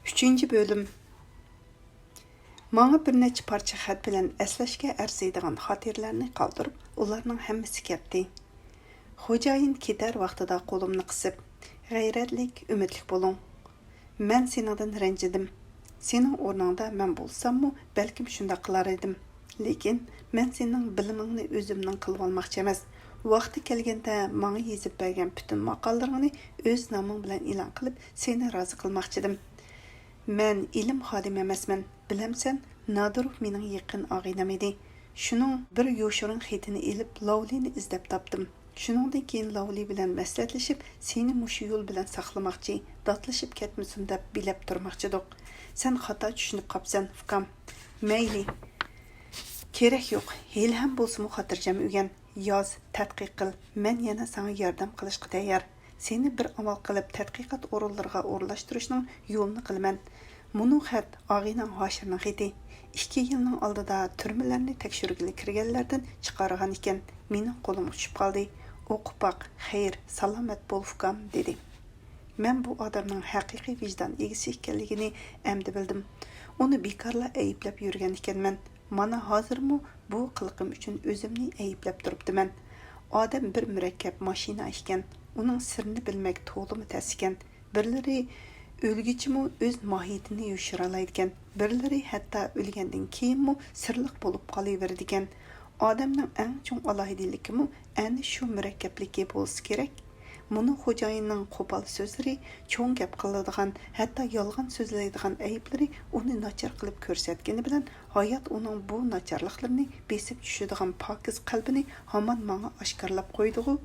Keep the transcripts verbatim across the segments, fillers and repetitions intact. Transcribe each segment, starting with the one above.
ئۈچىنچى بۆلۈم. ماڭا بىر نەچچە پارچە خەت بىلەن ئەسلەشكە ئەرزىيدىغان خاتىرىلەرنى قالدۇرۇپ، ئۇلارنىڭ ھەممىسى كەتتى. خوجايىن كېتەر ۋاقتىدا قولۇمنى قىسىپ، «غەيرەتلىك، ئۈمىدلىك بولۇڭ. مەن سېنىڭدىن رەنجىدىم. سېنىڭ ئورنۇڭدا مەن بولساممۇ، بەلكىم شۇنداق قىلار ئىدىم. لېكىن مەن سېنىڭ بىلىمىڭنى ئۆزۈمنىڭ قىلىۋالماقچى ئەمەس. ۋاقتى كەلگەندە ماڭا يېزىپ بەرگەن پۈتۈن ماقالىلىرىڭنى ئۆز نامىڭ بىلەن ئېلان قىلىپ، سېنى رازى قىلماقچىدىم. مەن ئىلىم خادىمى ئەمەسمەن، بىلەمسەن، نادىروف مېنىڭ يېقىن ئاغىنەم ئىدى. شۇنىڭ بىر يوشۇرۇن خېتىنى ئېلىپ، لاۋلىنى ئىزدەپ تاپتىم. شۇنىڭدىن كېيىن لاۋلى بىلەن مەسلىھەتلىشىپ، سېنى مۇشۇ يول بىلەن ساقلىماقچى، داتلىشىپ كەتمىسۇن دەپ بىلەپ تۇرماقچىدۇق. سەن خاتا چۈشىنىپ قاپسەن، ئۇكام.» «مەيلى، كېرەك يوق، ھېلىھەم بولسىمۇ خاتىرجەم ئۆگەن. ياز، تەتقىق قىل، مەن يەنە ساڭا ياردەم قىلىشقا تەييار. سېنى بىر ئامال قىلىپ تەتقىقات ئورۇنلىرىغا ئورۇنلاشتۇرۇشنىڭ يولىنى قىلىمەن. مۇنۇ خەت ئاغىنەڭ ھاشىرنىڭ خېتى. ئىككى يىلنىڭ ئالدىدا تۈرمىلەرنى تەكشۈرگىلى كىرگەنلەردىن چىقارغان ئىكەن، مېنىڭ قولۇمغا چۈشۈپ قالدى. ئوقۇپ باق، خەير، سالامەت بول، ئۇكام» دېدى. مەن بۇ ئادەمنىڭ ھەقىقىي ۋىجدان ئىگىسى ئىكەنلىكىنى ئەمدى بىلدىم. ئۇنى بىكارلا ئەيىبلەپ يۈرگەن ئىكەنمەن. مانا ھازىرمۇ بۇ قىلىقىم ئۈچۈن ئۆزۈمنى ئەيىبلەپ تۇرۇپتىمەن. ئادەم بىر مۇرەككەپ ماشىنا ئىكەن، ئۇنىڭ سىرىنى بىلمەك تولىمۇ تەس ئىكەن. بىرلىرى ئۆلگۈچىمۇ ئۆز ماھىيىتىنى يوشۇرالايدىكەن، بىرلىرى ھەتتا ئۆلگەندىن كېيىنمۇ سىرلىق بولۇپ قالىۋېرىدىكەن. ئادەمنىڭ ئەڭ چوڭ ئالاھىدىلىكىمۇ ئەنە شۇ مۇرەككەپلىكى بولسا كېرەك. مۇنۇ خوجايىننىڭ قوپال سۆزلىرى، چوڭ گەپ قىلىدىغان، ھەتتا يالغان سۆزلەيدىغان ئەيىبلىرى ئۇنى ناچار قىلىپ كۆرسەتكىنى بىلەن، ھايات ئۇنىڭ بۇ ناچارلىقلىرىنى بېسىپ چۈشىدىغان پاكىز قەلبىنى ھامان ماڭا ئاشكارىلاپ قويدىغۇ؟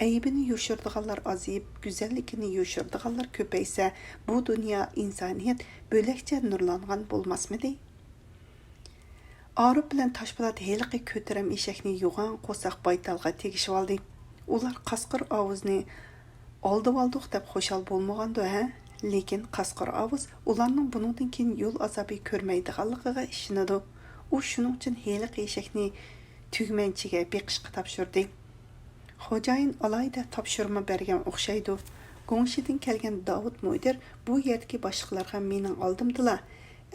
ئەيىبىنى يوشۇرىدىغانلار ئازىيىپ، گۈزەللىكىنى يوشۇرىدىغانلار كۆپەيسە، بۇ دۇنيا، ئىنسانىيەت بۆلەكچە نۇرلانغان بولماسمىدى؟ ئارۇپ بىلەن تاشپولات ھېلىقى كۆتۈرەم ئېشەكنى يوغان قورساق بايتالغا تېگىشىۋالدى. ئۇلار قاسقۇر ئاۋۇزنى ئالدىۋالدۇق دەپ خۇشال بولمىغاندۇ، ھە؟ لېكىن قاسقۇر ئاۋۇز ئۇلارنىڭ بۇنىڭدىن كېيىن يول ئازابى كۆرمەيدىغانلىقىغا ئىشىنىدۇ. ئۇ شۇنىڭ ئۈچۈن ھېلىقى ئېشەكنى تۈگمەنچىگە بېقىشقا تاپشۇردى. خوجايىن ئالاھىدە تاپشۇرما بەرگەن ئوخشايدۇ. گۇڭشىدىن كەلگەن داۋۇت مۇدىر بۇ يەردىكى باشلىقلارغا مېنىڭ ئالدىمدىلا،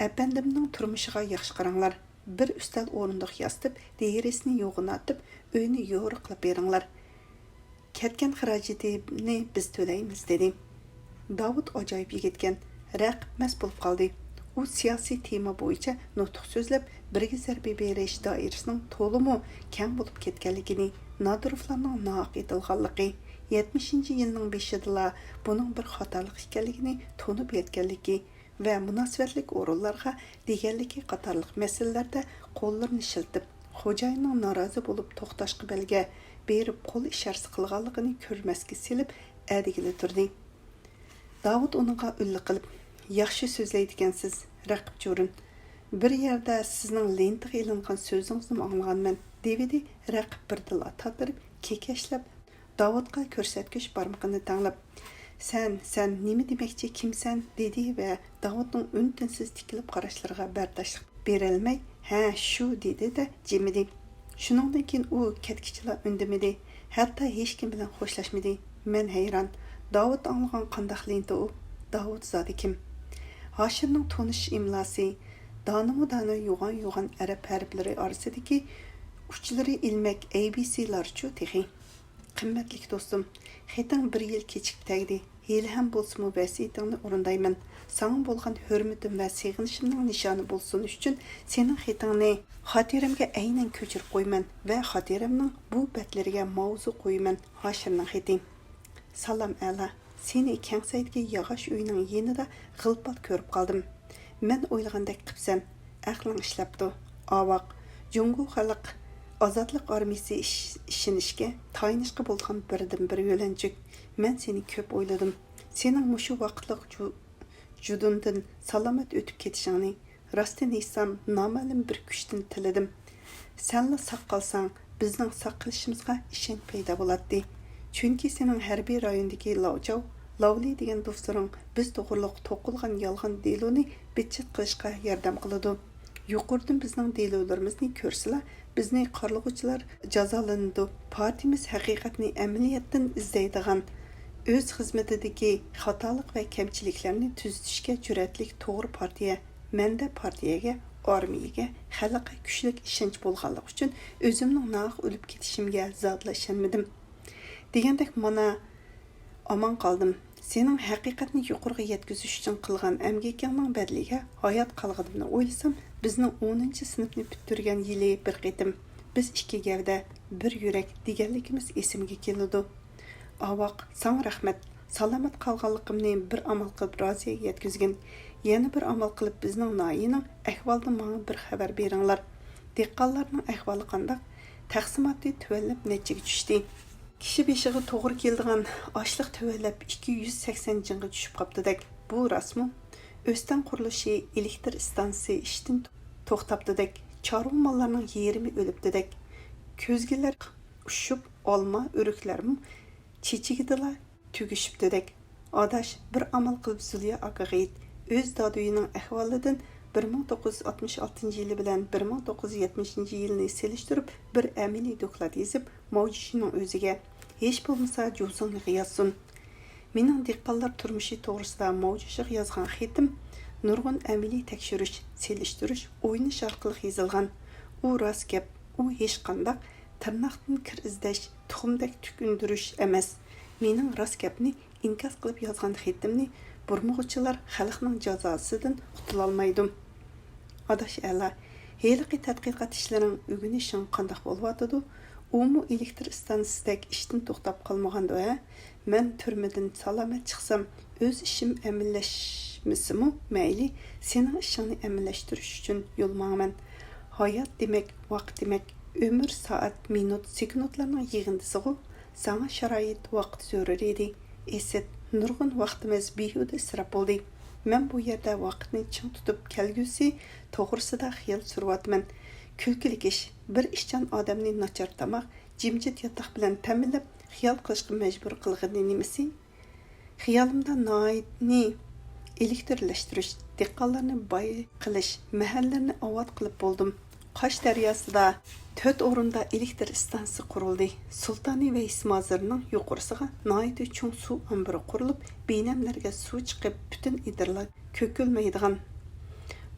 «ئەپەندىمنىڭ تۇرمۇشىغا ياخشى قاراڭلار. بىر ئۈستەل ئورۇندۇق ياسىتىپ، دېرىزىنى يوغىناتىپ، ئۆينى يورۇقلاپ بېرىڭلار. كەتكەن خىراجىتىنى بىز تۆلەيمىز» دېدى. داۋۇت ئاجايىپ يىگىتكەن، رەقىب مەست بولۇپ قالدى. ئۇ سىياسىي تېما بويىچە نۇتۇق سۆزلەپ، بىرگە زەربە بېرىش دائىرىسىنىڭ تولىمۇ كەڭ بولۇپ كەتكەنلىكىنى، نادىروفلارنىڭ ناھەق ئېتىلغانلىقى، يەتمىشىنچى يىلنىڭ بېشىدىلا بۇنىڭ بىر خاتالىق ئىكەنلىكىنى تونۇپ يەتكەنلىكى ۋە مۇناسىۋەتلىك ئورۇنلارغا دېگەنلىكى قاتارلىق مەسىلىلەردە قوللىرىنى شىلتىپ، خوجايىننىڭ نارازى بولۇپ توختاشقا بەلگە بېرىپ قول ئىشارىسى قىلغانلىقىنى كۆرمەسكە سېلىپ، ئەدىگىلى تۇردى. داۋۇت ئۇنىڭغا ئۈللە قىلىپ، «ياخشى سۆزلەيدىكەنسىز، رەقىب چورۇن. بىر يەردە سىزنىڭ لېنتىغا ئېلىنغان سۆزىڭىزنىمۇ ئاڭلىغانمەن» دېۋىدى. رەقىب بىردىنلا تاتىرىپ، كېكەچلەپ، داۋۇتقا كۆرسەتكۈچ بارمىقىنى تەڭلەپ، «سەن، سەن نېمە دېمەكچى، كىمسەن؟» دېدى ۋە داۋۇتنىڭ ئۈن-تىنسىز تىكىلىپ قاراشلىرىغا بەرداشلىق بېرەلمەي، «ھە، شۇ» دېدى-دە، جىمىدى. شۇنىڭدىن كېيىن ئۇ كەتكۈچىلا ئۈندىمىدى، ھەتتا ھېچكىم بىلەن خوشلاشمىدى. مەن ھەيران. داۋۇت ئاڭلىغان قانداق لېنتا ئۇ؟ داۋۇت زادى كىم؟ ھاشىرنىڭ تونۇش ئىملاسى، دانىمۇ دانە يوغان-يوغان ئەرەب ھەرپلىرى ئارىسىدىكى ئۇچلىرى ئىلمەك ئەي بى سىلارچۇ تېخى؟ قىممەتلىك دوستۇم، خېتىڭ بىر يىل كېچىكىپ تەگدى. ھېلىھەم بولسىمۇ ۋەسىيىتىڭنى ئورۇندايمەن. ساڭا بولغان ھۆرمىتىم ۋە سېغىنىشىمنىڭ نىشانى بولسۇن ئۈچۈن سېنىڭ خېتىڭنى خاتىرەمگە ئەينەن كۆچۈرۈپ قويىمەن ۋە خاتىرەمنىڭ بۇ بەتلىرىگە ماۋزۇ قويىمەن. ھاشىرنىڭ خېتى. سالام ئەلا. سېنى كەڭسەيدىكى ياغاچ ئۆينىڭ يېنىدا غىلپال كۆرۈپ قالدىم. مەن ئويلىغاندەك قىپسەن. ئەقلىڭ ئىشلەپتۇ. ئاۋاق. جۇڭگو خەلق ئازادلىق ئارمىيىسى ئىش-، ئىشىنىشكە، تايىنىشقا بولىدىغان بىردىنبىر يۆلەنچۈك. مەن سېنى كۆپ ئويلىدىم. سېنىڭ مۇشۇ ۋاقىتلىق جۇ-، جۇدۇندىن سالامەت ئۆتۈپ كېتىشىڭنى، راستىنى ئېيتسام، نامەلۇم بىر كۈچتىن تىلىدىم. سەنلا ساق قالساڭ، بىزنىڭ ساق قېلىشىمىزغا ئىشەنچ پەيدا بولاتتى. چۈنكى سېنىڭ ھەربىي رايوندىكى لاۋچاۋ، لاۋلى دېگەن دوستلىرىڭ بىز توغرۇلۇق توقۇلغان يالغان دېلونى بىتچەت قىلىشقا ياردەم قىلىدۇ. يۇقىرىدىن بىزنىڭ دېلولىرىمىزنى كۆرسىلا، بىزنى قارىلىغۇچىلار جازالىنىدۇ. پارتىيىمىز ھەقىقەتنى ئەمەلىيەتتىن ئىزدەيدىغان، ئۆز خىزمىتىدىكى خاتالىق ۋە كەمچىلىكلەرنى تۈزىتىشكە جۈرئەتلىك توغرا پارتىيە. مەندە پارتىيەگە، ئارمىيەگە، خەلققە كۈچلۈك ئىشەنچ بولغانلىقى ئۈچۈن ئۆزۈمنىڭ ناھەق ئۆلۈپ كېتىشىمگە زادىلا ئىشەنمىدىم. دېگەندەك مانا ئامان قالدىم. سېنىڭ ھەقىقەتنى يۇقىرىغا يەتكۈزۈش ئۈچۈن قىلغان ئەمگىكىڭنىڭ بەدىلىگە ھايات قالغىنىمنى ئويلىسام، بىزنىڭ ئونىنچى سىنىپنى پۈتتۈرگەن يىلى بىر قېتىم بىز ئىككى گەۋدە، بىر يۈرەك دېگەنلىكىمىز ئېسىمگە كېلىدۇ. ئاۋاق، ساڭا رەھمەت. سالامەت قالغانلىقىمنى بىر ئامال قىلىپ رازىيەگە يەتكۈزگىن. يەنە بىر ئامال قىلىپ بىزنىڭ ناھىيەنىڭ ئەھۋالىدىن ماڭا بىر خەۋەر بېرىڭلار. دېھقانلارنىڭ ئەھۋالى قانداق؟ تەقسىماتى تۆۋەنلەپ نەچچىگە چۈشتى؟ كىشى بېشىغا توغرا كېلىدىغان ئاشلىق تۆۋەنلەپ ئىككى يۈز سەكسەن جىڭغا چۈشۈپ قاپتىدەك. بۇ راستمۇ؟ ئۆستەڭ قۇرۇلۇشى ئېلېكتر ئىستانسىسى ئىشتىن توختاپتىدەك. چارۋا ماللارنىڭ يېرىمى ئۆلۈپتىدەك. كۆزگىلەر ئۇششۇپ، ئالما، ئۆرۈكلەرمۇ چېچىكىدىلا تۈگىشىپتىدەك. ئاداش، بىر ئامال قىلىپ زۇليا ئاكىغا ئېيت، ئۆز دادۈيىنىڭ ئەھۋالىدىن بىر مىڭ توققۇز يۈز ئاتمىش ئالتىنچى يىلى بىلەن بىر مىڭ توققۇز يۈز يەتمىشىنچى يىلنى سېلىشتۇرۇپ بىر ئەمەلىي دوكلات يېزىپ، ماۋجىشىنىڭ ئۆزىگە، ھېچ بولمىسا جۇزۇڭلىغا يازسۇن. مېنىڭ دېھقانلار تۇرمۇشى توغرىسىدا ماۋجىشىغا يازغان خېتىم نۇرغۇن ئەمەلىي تەكشۈرۈش، سېلىشتۇرۇش، ئويلىنىش ئارقىلىق يېزىلغان. ئۇ راست گەپ، ئۇ ھېچقانداق تىرناقتىن كىر ئىزدەش، تۇخۇمدەك تۈك ئۈندۈرۈش ئەمەس. مېنىڭ راست گەپنى ئىنكاس قىلىپ يازغان خېتىمنى بۇرمىغۇچىلار خەلقنىڭ جازاسىدىن قۇتۇلالمايدۇ. ئاداش ئەلا، ھېلىقى تەتقىقات ئىشلىرىڭ، ئۆگىنىشىڭ قانداق بولۇۋاتىدۇ؟ ئۇمۇ ئېلېكتر ئىستانسىسىدەك ئىشتىن توختاپ قالمىغاندۇ، ھە؟ مەن تۈرمىدىن سالامەت چىقسام، ئۆز ئىشىم ئەمەلىيلەشمىسىمۇ مەيلى، سېنىڭ ئىشىڭنى ئەمەلىيلەشتۈرۈش ئۈچۈن يول ماڭىمەن. ھايات دېمەك، ۋاقىت دېمەك، ئۆمۈر سائەت، مىنۇت، سېكۇنتلارنىڭ يىغىندىسىغۇ. ساڭا شارائىت، ۋاقىت زۆرۈر ئىدى. ئىسىت، نۇرغۇن ۋاقتىمىز بىھۇدە ئىسراپ بولدى. مەن بۇ يەردە ۋاقىتنى چىڭ تۇتۇپ كەلگۈسى توغرىسىدا خىيال سۈرۈۋاتىمەن. كۈلكىلىك ئىش، بىر ئىشچان ئادەمنى ناچار تاماق، جىمجىت ياتاق بىلەن تەمىنلەپ، خىيال قىلىشقا مەجبۇر قىلغىنى نېمىسى؟ خىيالىمدا ناھىيەنى ئېلېكترلەشتۈرۈش، دېھقانلارنى باي قىلىش، مەھەللىلەرنى ئاۋات قىلىپ بولدۇم. قاش دەرياسىدا تۆت ئورۇندا ئېلېكتر ئىستانسىسى قۇرۇلدى. سۇلتانى ۋەيسىمازىرنىڭ يۇقىرىسىغا ناھايىتى چوڭ سۇ ئامبىرى قۇرۇلۇپ، بىنەملەرگە سۇ چىقىپ، پۈتۈن ئېدىرلار كۆكۈلمەيدىغان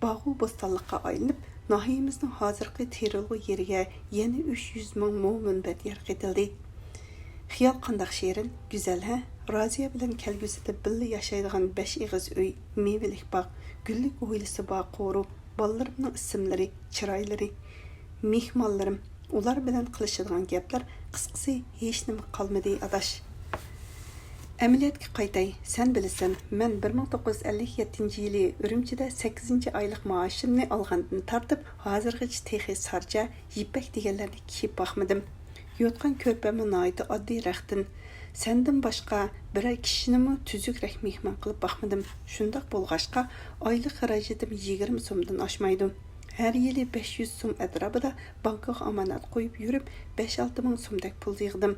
باغۇ بوستانلىققا ئايلىنىپ، ناھىيەمىزنىڭ ھازىرقى تېرىلغۇ يېرىگە يەنە ئۈچ يۈز مىڭ مو مۇنبەت يەر قېتىلدى. خىيال قانداق شېرىن، گۈزەل ھە؟ رازىيە بىلەن كەلگۈسىدە بىللە ياشايدىغان بەش ئېغىز ئۆي، مېۋىلىك باغ، گۈللۈك ھويلىسى بار قورۇ، بالىلىرىمنىڭ ئىسىملىرى، چىرايلىرى، مېھمانلىرىم، ئۇلار بىلەن قىلىشىدىغان گەپلەر، قىسقىسى، ھېچنېمە قالمىدى، ئاداش. ئەمەلىيەتكە قايتاي، سەن بىلىسەن، مەن بىر مىڭ توققۇز يۈز ئەللىك يەتتىنچى يىلى ئۈرۈمچىدە سەككىزىنچى ئايلىق مائاشىمنى ئالغاندىن تارتىپ، ھازىرغىچە تېخى سارچە، يىپەك دېگەنلەرنى كىيىپ باقمىدىم. يوتقان كۆرپەممۇ ناھايىتى ئاددىي رەختتىن. سەندىن باشقا بىرەر كىشىنىمۇ تۈزۈكرەك مېھمان قىلىپ باقمىدىم. شۇنداق بولغاچقا، ئايلىق خىراجىتىم يىگىرمە سومدىن ئاشمايدۇ. ھەر يىلى بەش يۈز سوم ئەتراپىدا بانكىغا ئامانەت قويۇپ يۈرۈپ، بەش-ئالتە مىڭ سومدەك پۇل يىغدىم.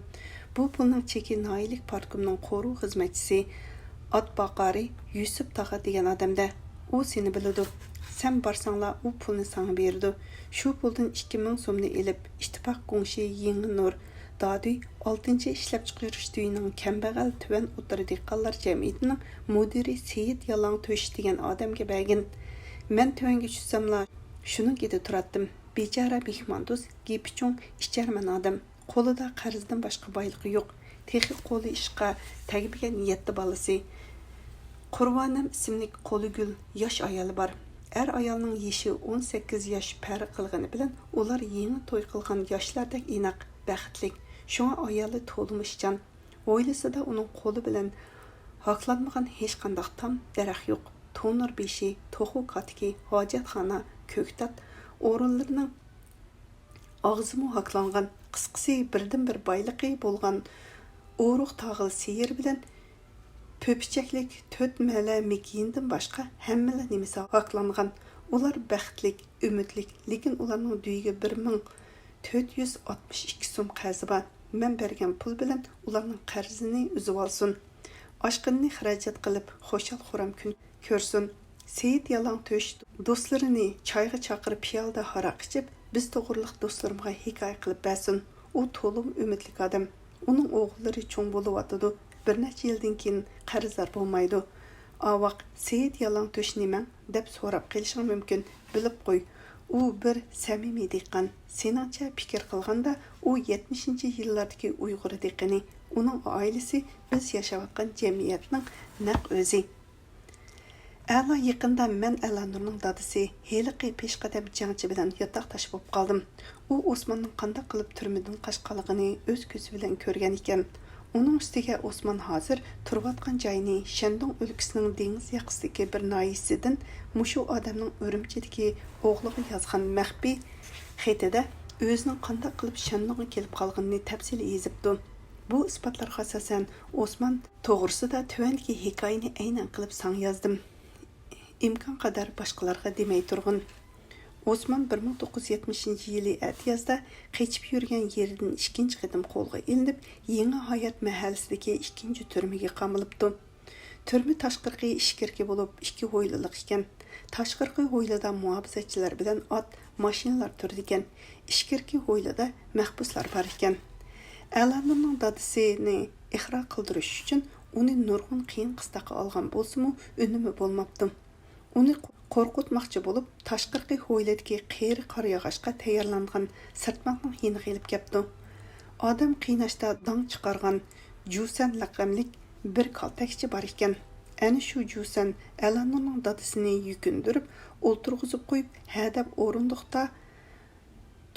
بۇ پۇلنىڭ چېكى ناھىيەلىك پارتكومنىڭ قورۇ خىزمەتچىسى، ئات باقارى يۈسۈپ تاغا دېگەن ئادەمدە. ئۇ سېنى بىلىدۇ. سەن بارساڭلا، ئۇ پۇلنى ساڭا بېرىدۇ. شۇ پۇلدىن ئىككى مىڭ سومنى ئېلىپ، ئىتتىپاق گۇڭشې يېڭى نۇر دادۈي ئالتىنچى ئىشلەپچىقىرىش تۈيىنىڭ كەمبەغەل تۆۋەن ئوتتۇرا دېھقانلار جەمئىيىتىنىڭ مۇدىرى سېيىت يالاڭ تۆش دېگەن ئادەمگە بەرگىن. مەن تۆۋەنگە چۈشسەملا، شۇنىڭ كېتى تۇراتتىم. بىچارە مېھماندوست، گېپى چوڭ، ئىچەرمەن ئادەم. قولىدا قەرزدىن باشقا بايلىقى يوق. تېخى قولى ئىشقا تەگمىگەن يەتتە بالىسى. قۇرۋانەم ئىسىملىك قولى گۈل ياش ئايالى بار. ئەر ئايالنىڭ يېشى ئون سەككىز ياش پەرق قىلغىنى بىلەن، ئۇلار يېڭى توي قىلغان ياشلاردەك ئىناق، بەختلىك. شۇڭا ئايالى تولىمۇ ئىشچان. ھويلىسىدا ئۇنىڭ قولى بىلەن ھاكلانمىغان ھېچقانداق تام، دەرەخ يوق. تونۇر بېشى، توخۇ كاتىكى، ھاجەتخانا، كۆكتات ئورۇنلىرىنىڭ ئاغزىمۇ ھاكلانغان. قىسقىسى، بىردىنبىر بايلىقى بولغان ئورۇق تاغىل سېيىر بىلەن پۆپۈچەكلىك تۆت مەلە مېكىيىندىن باشقا ھەممىلا نېمىسى ھاكلانغان. ئۇلار بەختلىك، ئۈمىدلىك، لېكىن ئۇلارنىڭ دۈيىگە بىر مىڭ تۆت يۈز ئاتمىش ئىككى سوم قەرزى بار. مەن بەرگەن پۇل بىلەن ئۇلارنىڭ قەرزىنى ئۈزۈۋالسۇن. ئاشقىنىنى خىراجەت قىلىپ، خۇشال-خۇرام كۈن كۆرسۇن. سېيىت يالاڭ تۆش دوستلىرىنى چايغا چاقىرىپ، پىيالىدە ھاراق ئىچىپ، بىز توغرىلىق دوستلىرىمغا ھېكايە قىلىپ بەرسۇن. ئۇ تولىمۇ ئۈمىدلىك ئادەم. ئۇنىڭ ئوغۇللىرى چوڭ بولۇۋاتىدۇ. بىر نەچچە يىلدىن كېيىن قەرزدار بولمايدۇ. ئاۋاق، سېيىت يالاڭ تۆشىنى مەڭ دەپ سوراپ قېلىشىڭ مۇمكىن، بىلىپ قوي، ئۇ بىر سەمىمىي دېھقان. سېنىڭچە پىكىر قىلغاندا، ئۇ يەتمىشىنچى يىللاردىكى ئۇيغۇر دېھقىنى. ئۇنىڭ ئائىلىسى بىز ياشاۋاتقان جەمئىيەتنىڭ نەق ئۆزى. ئەلا يېقىندا مەن ئەلانۇرنىڭ دادىسى، ھېلىقى پېشقەدەم جەڭچى بىلەن ياتاقداش بولۇپ قالدىم. ئۇ ئوسماننىڭ قانداق قىلىپ تۈرمىدىن قاچقانلىقىنى ئۆز كۆزى بىلەن كۆرگەن ئىكەن. ئۇنىڭ ئۈستىگە ئوسمان ھازىر تۇرۇۋاتقان جايىنى شەندۇڭ ئۆلكىسىنىڭ دېڭىز ياقىسىدىكى بىر ناھىيىسىدىن مۇشۇ ئادەمنىڭ ئۈرۈمچىدىكى ئوغلىغا يازغان مەخپىي خېتىدە ئۆزىنىڭ قانداق قىلىپ شەندۇڭغا كېلىپ قالغىنىنى تەپسىلىي يېزىپتۇ. بۇ ئىسپاتلارغا ئاساسەن، ئوسمان توغرىسىدا تۆۋەندىكى ھېكايىنى ئەينەن قىلىپ ساڭا يازدىم. ئىمكانقەدەر باشقىلارغا دېمەي تۇرغىن. ئوسمان بىر مىڭ توققۇز يۈز يەتمىشىنچى يىلى ئەتىيازدا قېچىپ يۈرگەن يېرىدىن ئىككىنچى قېتىم قولغا ئېلىنىپ، يېڭى ھايات مەھەللىسىدىكى ئىككىنچى تۈرمىگە قامىلىپتۇ. تۈرمە تاشقىرىقى ئىچكىرىكى بولۇپ، ئىككى ھويلىلىق ئىكەن. تاشقىرىقى ھويلىدا مۇھاپىزەتچىلەر بىلەن ئات، ماشىنىلار تۇرىدىكەن. ئىچكىرىكى ھويلىدا مەھبۇسلار بار ئىكەن. ئەلانۇرنىڭ دادىسىنى ئىقرار قىلدۇرۇش ئۈچۈن ئۇنى نۇرغۇن قىيىن قىستاققا ئالغان بولسىمۇ، ئۈنۈمى بولماپتۇ. ئۇنى قورقۇتماقچى بولۇپ، تاشقىرىقى ھويلىدىكى قېرى قارىياغاچقا تەييارلانغان سىرتماقنىڭ يېنىغا ئېلىپ كەپتۇ. ئادەم قىيناشتا داڭ چىقارغان جۇسەن لەقەملىك بىر كالتەكچى بار ئىكەن. ئەنە شۇ جۇسەن ئەلانۇرنىڭ دادىسىنى يۈكۈندۈرۈپ ئولتۇرغۇزۇپ قويۇپ، ھەدەپ ئورۇندۇقتا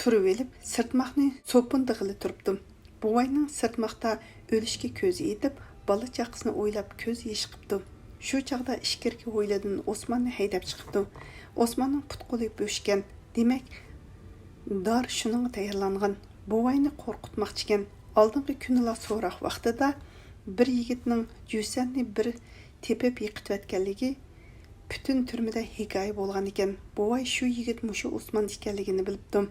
تۇرۇۋېلىپ، سىرتماقنى سوپۇندىغىلى تۇرۇپتۇ. بوۋاينىڭ سىرتماقتا ئۆلۈشكە كۆزى يېتىپ، بالا-چاقىسىنى ئويلاپ كۆز يېشى قىپتۇ. شۇ چاغدا ئىچكىرىكى ھويلىدىن ئوسماننى ھەيدەپ چىقىپتۇ. ئوسماننىڭ پۇت-قولى بۆشكەن، دېمەك، دار شۇنىڭغا تەييارلانغان. بوۋاينى قورقۇتماقچىكەن. ئالدىنقى كۈنىلا سوراق ۋاقتىدا بىر يىگىتنىڭ جۈسەننى بىر تېپىپ يىقىتىۋەتكەنلىكى پۈتۈن تۈرمىدە ھېكايە بولغان ئىكەن. بوۋاي شۇ يىگىت مۇشۇ ئوسمان ئىكەنلىكىنى بىلىپتۇ.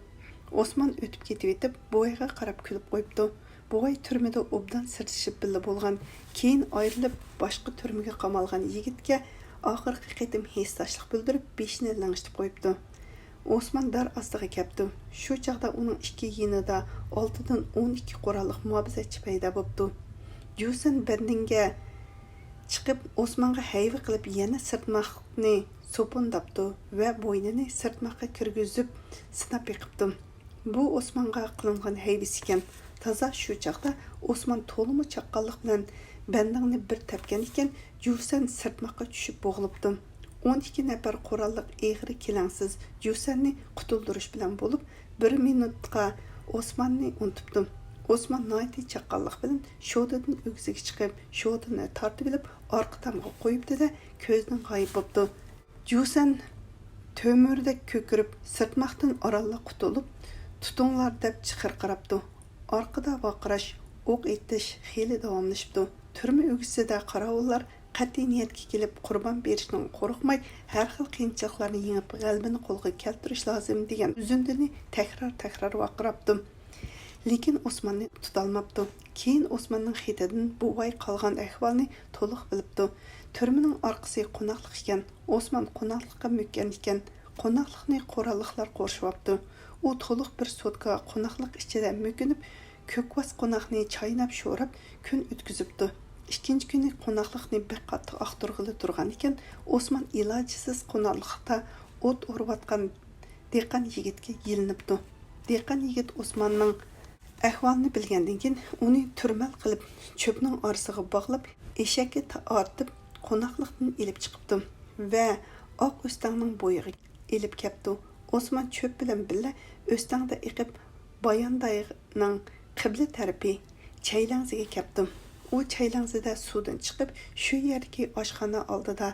ئوسمان ئۆتۈپ كېتىۋېتىپ، بوۋايغا قاراپ كۈلۈپ قويۇپتۇ. بوۋاي تۈرمىدە ئوبدان سىردىشىپ بىللە بولغان، كېيىن ئايرىلىپ، باشقا تۈرمىگە قامالغان يىگىتكە ئاخىرقى قېتىم ھېسداشلىق بىلدۈرۈپ، بېشىنى لىڭشىتىپ قويۇپتۇ. ئوسمان دار ئاستىغا كەپتۇ. شۇ چاغدا ئۇنىڭ ئىككى يېنىدا ئالتىدىن ئون ئىككى قوراللىق مۇھاپىزەتچى پەيدا بوپتۇ. جۈسەن بەدىنىگە چىقىپ، ئوسمانغا ھەيۋە قىلىپ، يەنە سىرتماقنى سوپۇنداپتۇ ۋە بوينىنى سىرتماققا كىرگۈزۈپ سىناپ بېقىپتۇ. بۇ ئوسمانغا قىلىنغان ھەيۋىسى ئىكەن. تازا شۇ چاغدا ئوسمان تولىمۇ چاققانلىق بىلەن بەندىڭنى بىر تەپكەن ئىكەن، جۈسەن سىرتماققا چۈشۈپ بوغۇلۇپتۇ. ئون ئىككى نەپەر قوراللىق ئېغىر كېلەڭسىز جۈسەننى قۇتۇلدۇرۇش بىلەن بولۇپ، بىر مىنۇتقا ئوسماننى ئۇنتۇپتۇ. ئوسمان ناھايىتى چاققانلىق بىلەن شودىدىن ئۆگزىگە چىقىپ، شودىنى تارتىۋېلىپ، ئارقا تامغا قويۇپتۇ-دە، كۆزدىن غايىب بوپتۇ. جۈسەن تۆمۈردەك كۆكىرىپ، سىرتماقتىن ئارانلا قۇتۇلۇپ، تۇتۇڭلار دەپ چىرقىراپتۇ. ئارقىدا ۋارقىراش، ئوق ئېتىش خېلى داۋاملىشىپتۇ. تۈرمە ئۆگزىسىدە قاراۋۇللار قەتئىي نىيەتكە كېلىپ، قۇربان بېرىشتىن قورقماي، ھەر خىل قىيىنچىلىقلارنى يېڭىپ، غەلىبىنى قولغا كەلتۈرۈش لازىم، دېگەن ئۈزۈندىنى تەكرار-تەكرار ۋارقىراپتۇ. لېكىن ئوسماننى تۇتالماپتۇ. كېيىن ئوسماننىڭ خېتىدىن بوۋاي قالغان ئەھۋالنى تولۇق بىلىپتۇ. تۈرمىنىڭ ئارقىسى قوناقلىق ئىكەن. ئوسمان قوناقلىققا مۆككەن ئىكەن. قوناقلىقنى قوراللىقلار قورشىۋاپتۇ. ئۇ تولۇق بىر سوتكا قوناقلىق ئىچىدە مۆكۈنۈپ، كۆكۋاس قوناقنى چايناپ-شوراپ كۈن ئۆتكۈزۈپتۇ. ئىككىنچى كۈنى قوناقلىقنى بەك قاتتىق ئاختۇرغىلى تۇرغانىكەن، ئوسمان ئىلاجسىز قوناقلىقتا ئوت ئورۇۋاتقان دېھقان يىگىتكە يېلىنىپتۇ. دېھقان يىگىت ئوسماننىڭ ئەھۋالىنى بىلگەندىن كېيىن، ئۇنى تۈرمەل قىلىپ، چۆپنىڭ ئارىسىغا باغلاپ، ئېشەككە تا-، ئارتىپ، قوناقلىقتىن ئېلىپ چىقىپتۇ ۋە ئاق ئۆستەڭنىڭ بويىغا ئېلىپ كەپتۇ. ئوسمان چۆپ بىلەن بىللە ئۆستەڭدە ئېقىپ، بايانداينىڭ قىبلە تەرىپى چەيلەڭزىگە كەپتۇ. ئۇ چەيلەڭزىدە سۇدىن چىقىپ، شۇ يەردىكى ئاشخانا ئالدىدا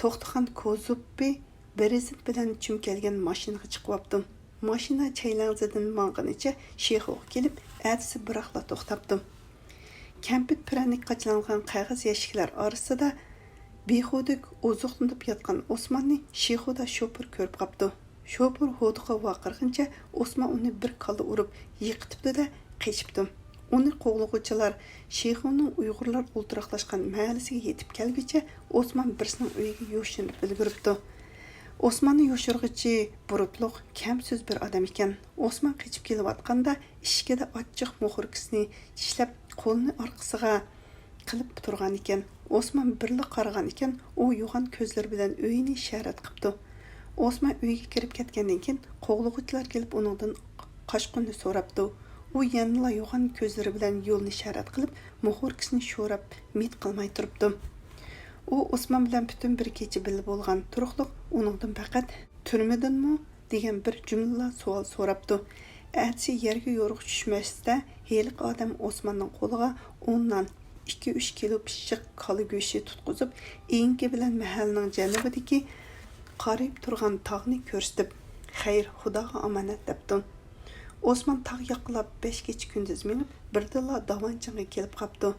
توختىغان كوزۇپى بىرېزىنت بىلەن چۈمكەلگەن ماشىنىغا چىقىۋاپتۇ. ماشىنا چەيلەڭزىدىن ماڭغىنىچە شىخۇغا كېلىپ، ئەتىسى بىراقلا توختاپتۇ. كەمپۈت پىرەنىك قاچىلانغان قەغەز يەشىكلەر ئارىسىدا بىخۇدۈك ئوزۇقلىنىپ ياتقان ئوسماننى شىخۇدا شوپۇر كۆرۈپ قاپتۇ. شوپۇر ھودۇقۇپ ۋارقىرىغىنىچە ئوسمان ئۇنى بىر كاللا ئۇرۇپ يىقىتىپتۇ-دە، قېچىپتۇ. ئۇنى قوغلىغۇچىلار شىخۇنىڭ ئۇيغۇرلار ئولتۇراقلاشقان مەھەللىسىگە يېتىپ كەلگۈچە ئوسمان بىرسىنىڭ ئۆيىگە يوشۇرۇنۇپ ئۈلگۈرۈپتۇ. ئوسماننى يوشۇرغۇچى بۇرۇتلۇق، كەمسۆز بىر ئادەم ئىكەن. ئوسمان قېچىپ كېلىۋاتقاندا ئىشىكىدە ئاچچىق مۇخۇركىسىنى چىشلەپ، قولىنى ئارقىسىغا قىلىپ تۇرغان ئىكەن. ئوسمان بىرلا قارىغان ئىكەن، ئۇ يوغان كۆزلىرى بىلەن ئۆيىنى ئىشارەت قىپتۇ. ئوسمان ئۆيگە كىرىپ كەتكەندىن كېيىن، قوغلىغۇچىلار كېلىپ ئۇنىڭدىن قاچقۇننى سوراپتۇ. ئۇ يەنىلا يوغان كۆزلىرى بىلەن يولنى ئىشارەت قىلىپ، مۇخوركىسىنى شوراپ، مىت قىلماي تۇرۇپتۇ. ئۇ ئوسمان بىلەن پۈتۈن بىر كېچە بىللە بولغان تۇرۇقلۇق ئۇنىڭدىن پەقەت «تۈرمىدىنمۇ؟» دېگەن بىر جۈملىلا سوئال سوراپتۇ. ئەتىسى يەرگە يورۇق چۈشمەستە، ھېلىقى ئادەم ئوسماننىڭ قولىغا ئون نان، ئىككى-ئۈچ كىلو پىششىق كالا گۆشى تۇتقۇزۇپ، ئېڭىكى بىلەن مەھەللىنىڭ جەنۇبىدىكى قارىيىپ تۇرغان تاغنى كۆرسىتىپ، «خەير، خۇداغا ئامانەت» دەپتۇ. ئوسمان تاغ ياقىلاپ بەش كېچە-كۈندۈز مېڭىپ، بىردىنلا داۋانچىڭغا كېلىپ قاپتۇ.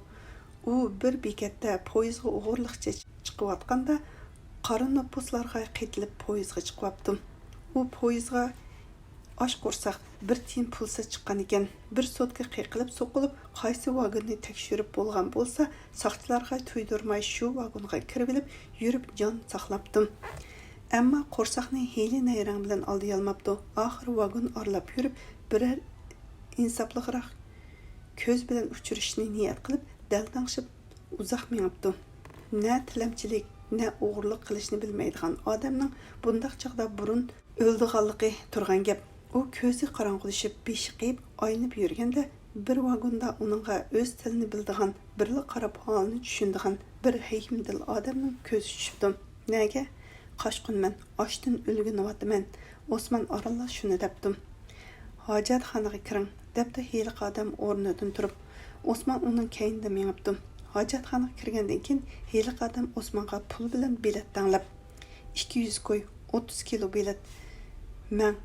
ئۇ بىر بېكەتتە پويىزغا ئوغرىلىقچە چىقىۋاتقاندا، قارا نوپۇسلارغا قېتىلىپ پويىزغا چىقىۋاپتۇ. ئۇ پويىزغا ئاچ قورساق، بىر تىيىن پۇلسىز چىققان ئىكەن. بىر سوتكا قېقىلىپ سوقۇلۇپ، قايسى ۋاگوننى تەكشۈرۈپ بولغان بولسا، ساقچىلارغا تۇيدۇرماي شۇ ۋاگونغا كىرىۋېلىپ يۈرۈپ جان ساقلاپتۇ. ئەمما قورساقنى ھىيلە-نەيرەڭ بىلەن ئالدىيالماپتۇ. ئاخىرى ۋاگون ئارىلاپ يۈرۈپ، بىرەر ئىنساپلىقراق كۆز بىلەن ئۇچرىشىشنى نىيەت قىلىپ، دەلدەڭشىپ ئۇزاق مېڭىپتۇ. نە تىلەمچىلىك، نە ئوغرىلىق قىلىشنى بىلمەيدىغان ئادەمنىڭ بۇنداق چاغدا بۇرۇن ئۆلىدىغانلىقى تۇرغان گەپ. ئۇ كۆزى قاراڭغۇلىشىپ، بېشى قېيىپ، ئايلىنىپ يۈرگەندە، بىر ۋاگوندا ئۇنىڭغا ئۆز تىلىنى بىلىدىغان، بىرلا قاراپ ھالىنى چۈشىنىدىغان بىر رەھىمدىل ئادەمنىڭ كۆزى چۈشۈپتۇ. «نەگە؟» «قاچقۇنمەن، ئاچتىن ئۆلگىنىۋاتىمەن.» ئوسمان ئارانلا شۇنى دەپتۇ. «ھاجەتخانىغا كىرىڭ.» دەپتۇ ھېلىقى ئادەم ئورنىدىن تۇرۇپ. ئوسمان ئۇنىڭ كەينىدىن مېڭىپتۇ. ھاجەتخانىغا كىرگەندىن كېيىن، ھېلىقى ئادەم ئوسمانغا پۇل بىلەن بېلەت تەڭلەپ، «ئىككى يۈز كوي، ئوتتۇز كىلو بېلەت. مەڭ،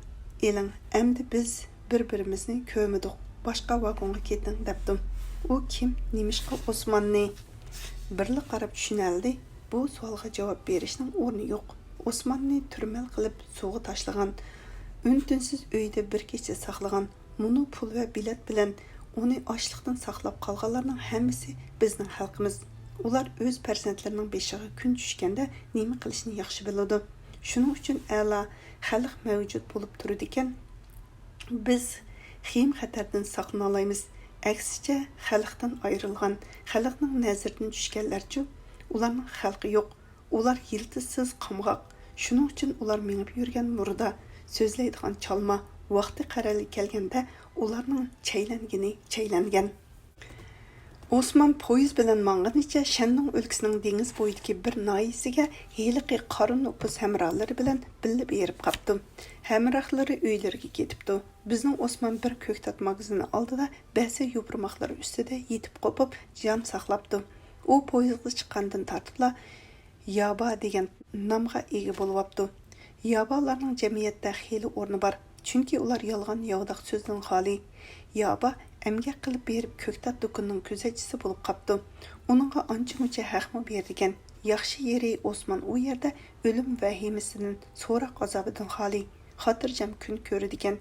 ئېلىڭ، ئەمدى بىز بىر-بىرىمىزنى كۆرمىدۇق، باشقا ۋاگونغا كېتىڭ» دەپتۇ. ئۇ كىم؟ نېمىشقا ئوسماننى بىرلا قاراپ چۈشىنەلىدى؟ بۇ سوئالغا جاۋاب بېرىشنىڭ ئورنى يوق. ئوسماننى تۈرمەل قىلىپ سۇغا تاشلىغان، ئۈن-تىنسىز ئۆيدە بىر كېچە ساقلىغان، مۇنۇ پۇل ۋە بېلەت بىلەن ئۇنى ئاچلىقتىن ساقلاپ قالغانلارنىڭ ھەممىسى بىزنىڭ خەلقىمىز. ئۇلار ئۆز پەرزەنتلىرىنىڭ بېشىغا كۈن چۈشكەندە نېمە قىلىشنى ياخشى بىلىدۇ. شۇنىڭ ئۈچۈن ئەلا خەلق مەۋجۇت بولۇپ تۇرىدىكەن، بىز خېيىم-خەتەردىن ساقلىنالايمىز. ئەكسىچە، خەلقتىن ئايرىلغان، خەلقنىڭ نەزىرىدىن چۈشكەنلەرچۇ؟ ئۇلارنىڭ خەلقى يوق. ئۇلار يىلتىزسىز قامغاق. شۇنىڭ ئۈچۈن ئۇلار مېڭىپ يۈرگەن مۇردا، سۆزلەيدىغان چالما، ۋاقتى قەرەلگە كەلگەندە ئۇلارنىڭ چەيلەنگىنى چەيلەنگەن. ئوسمان پويىز بىلەن ماڭغىنىچە شەندۇڭ ئۆلكىسىنىڭ دېڭىز بويىدىكى بىر ناھىيىسىگە ھېلىقى قارا نوپۇس ھەمراھلىرى بىلەن بىللە بېرىپ قاپتۇ. ھەمراھلىرى ئۆيلىرىگە كېتىپتۇ. بىزنىڭ ئوسمان بىر كۆكتات ماگىزىنى ئالدىدا بەسە يوپۇرماقلىرى ئۈستىدە يېتىپ قوپۇپ جان ساقلاپتۇ. ئۇ پويىزغا چىققاندىن تارتىپلا يابا دېگەن نامغا ئىگە بولۇۋاپتۇ. يابالارنىڭ جەمئىيەتتە خېلى ئورنى بار، چۈنكى ئۇلار يالغان ياۋىداق سۆزدىن خالىي. يابا ئەمگەك قىلىپ بېرىپ كۆكتات دۇكىنىنىڭ كۆزەتچىسى بولۇپ قاپتۇ. ئۇنىڭغا ئانچە-مۇنچە ھەقمۇ بېرىدىكەن. ياخشى يېرى، ئوسمان ئۇ يەردە ئۆلۈم ۋەھىمىسىدىن، سوراق ئازابىدىن خالىي، خاتىرجەم كۈن كۆرىدىكەن.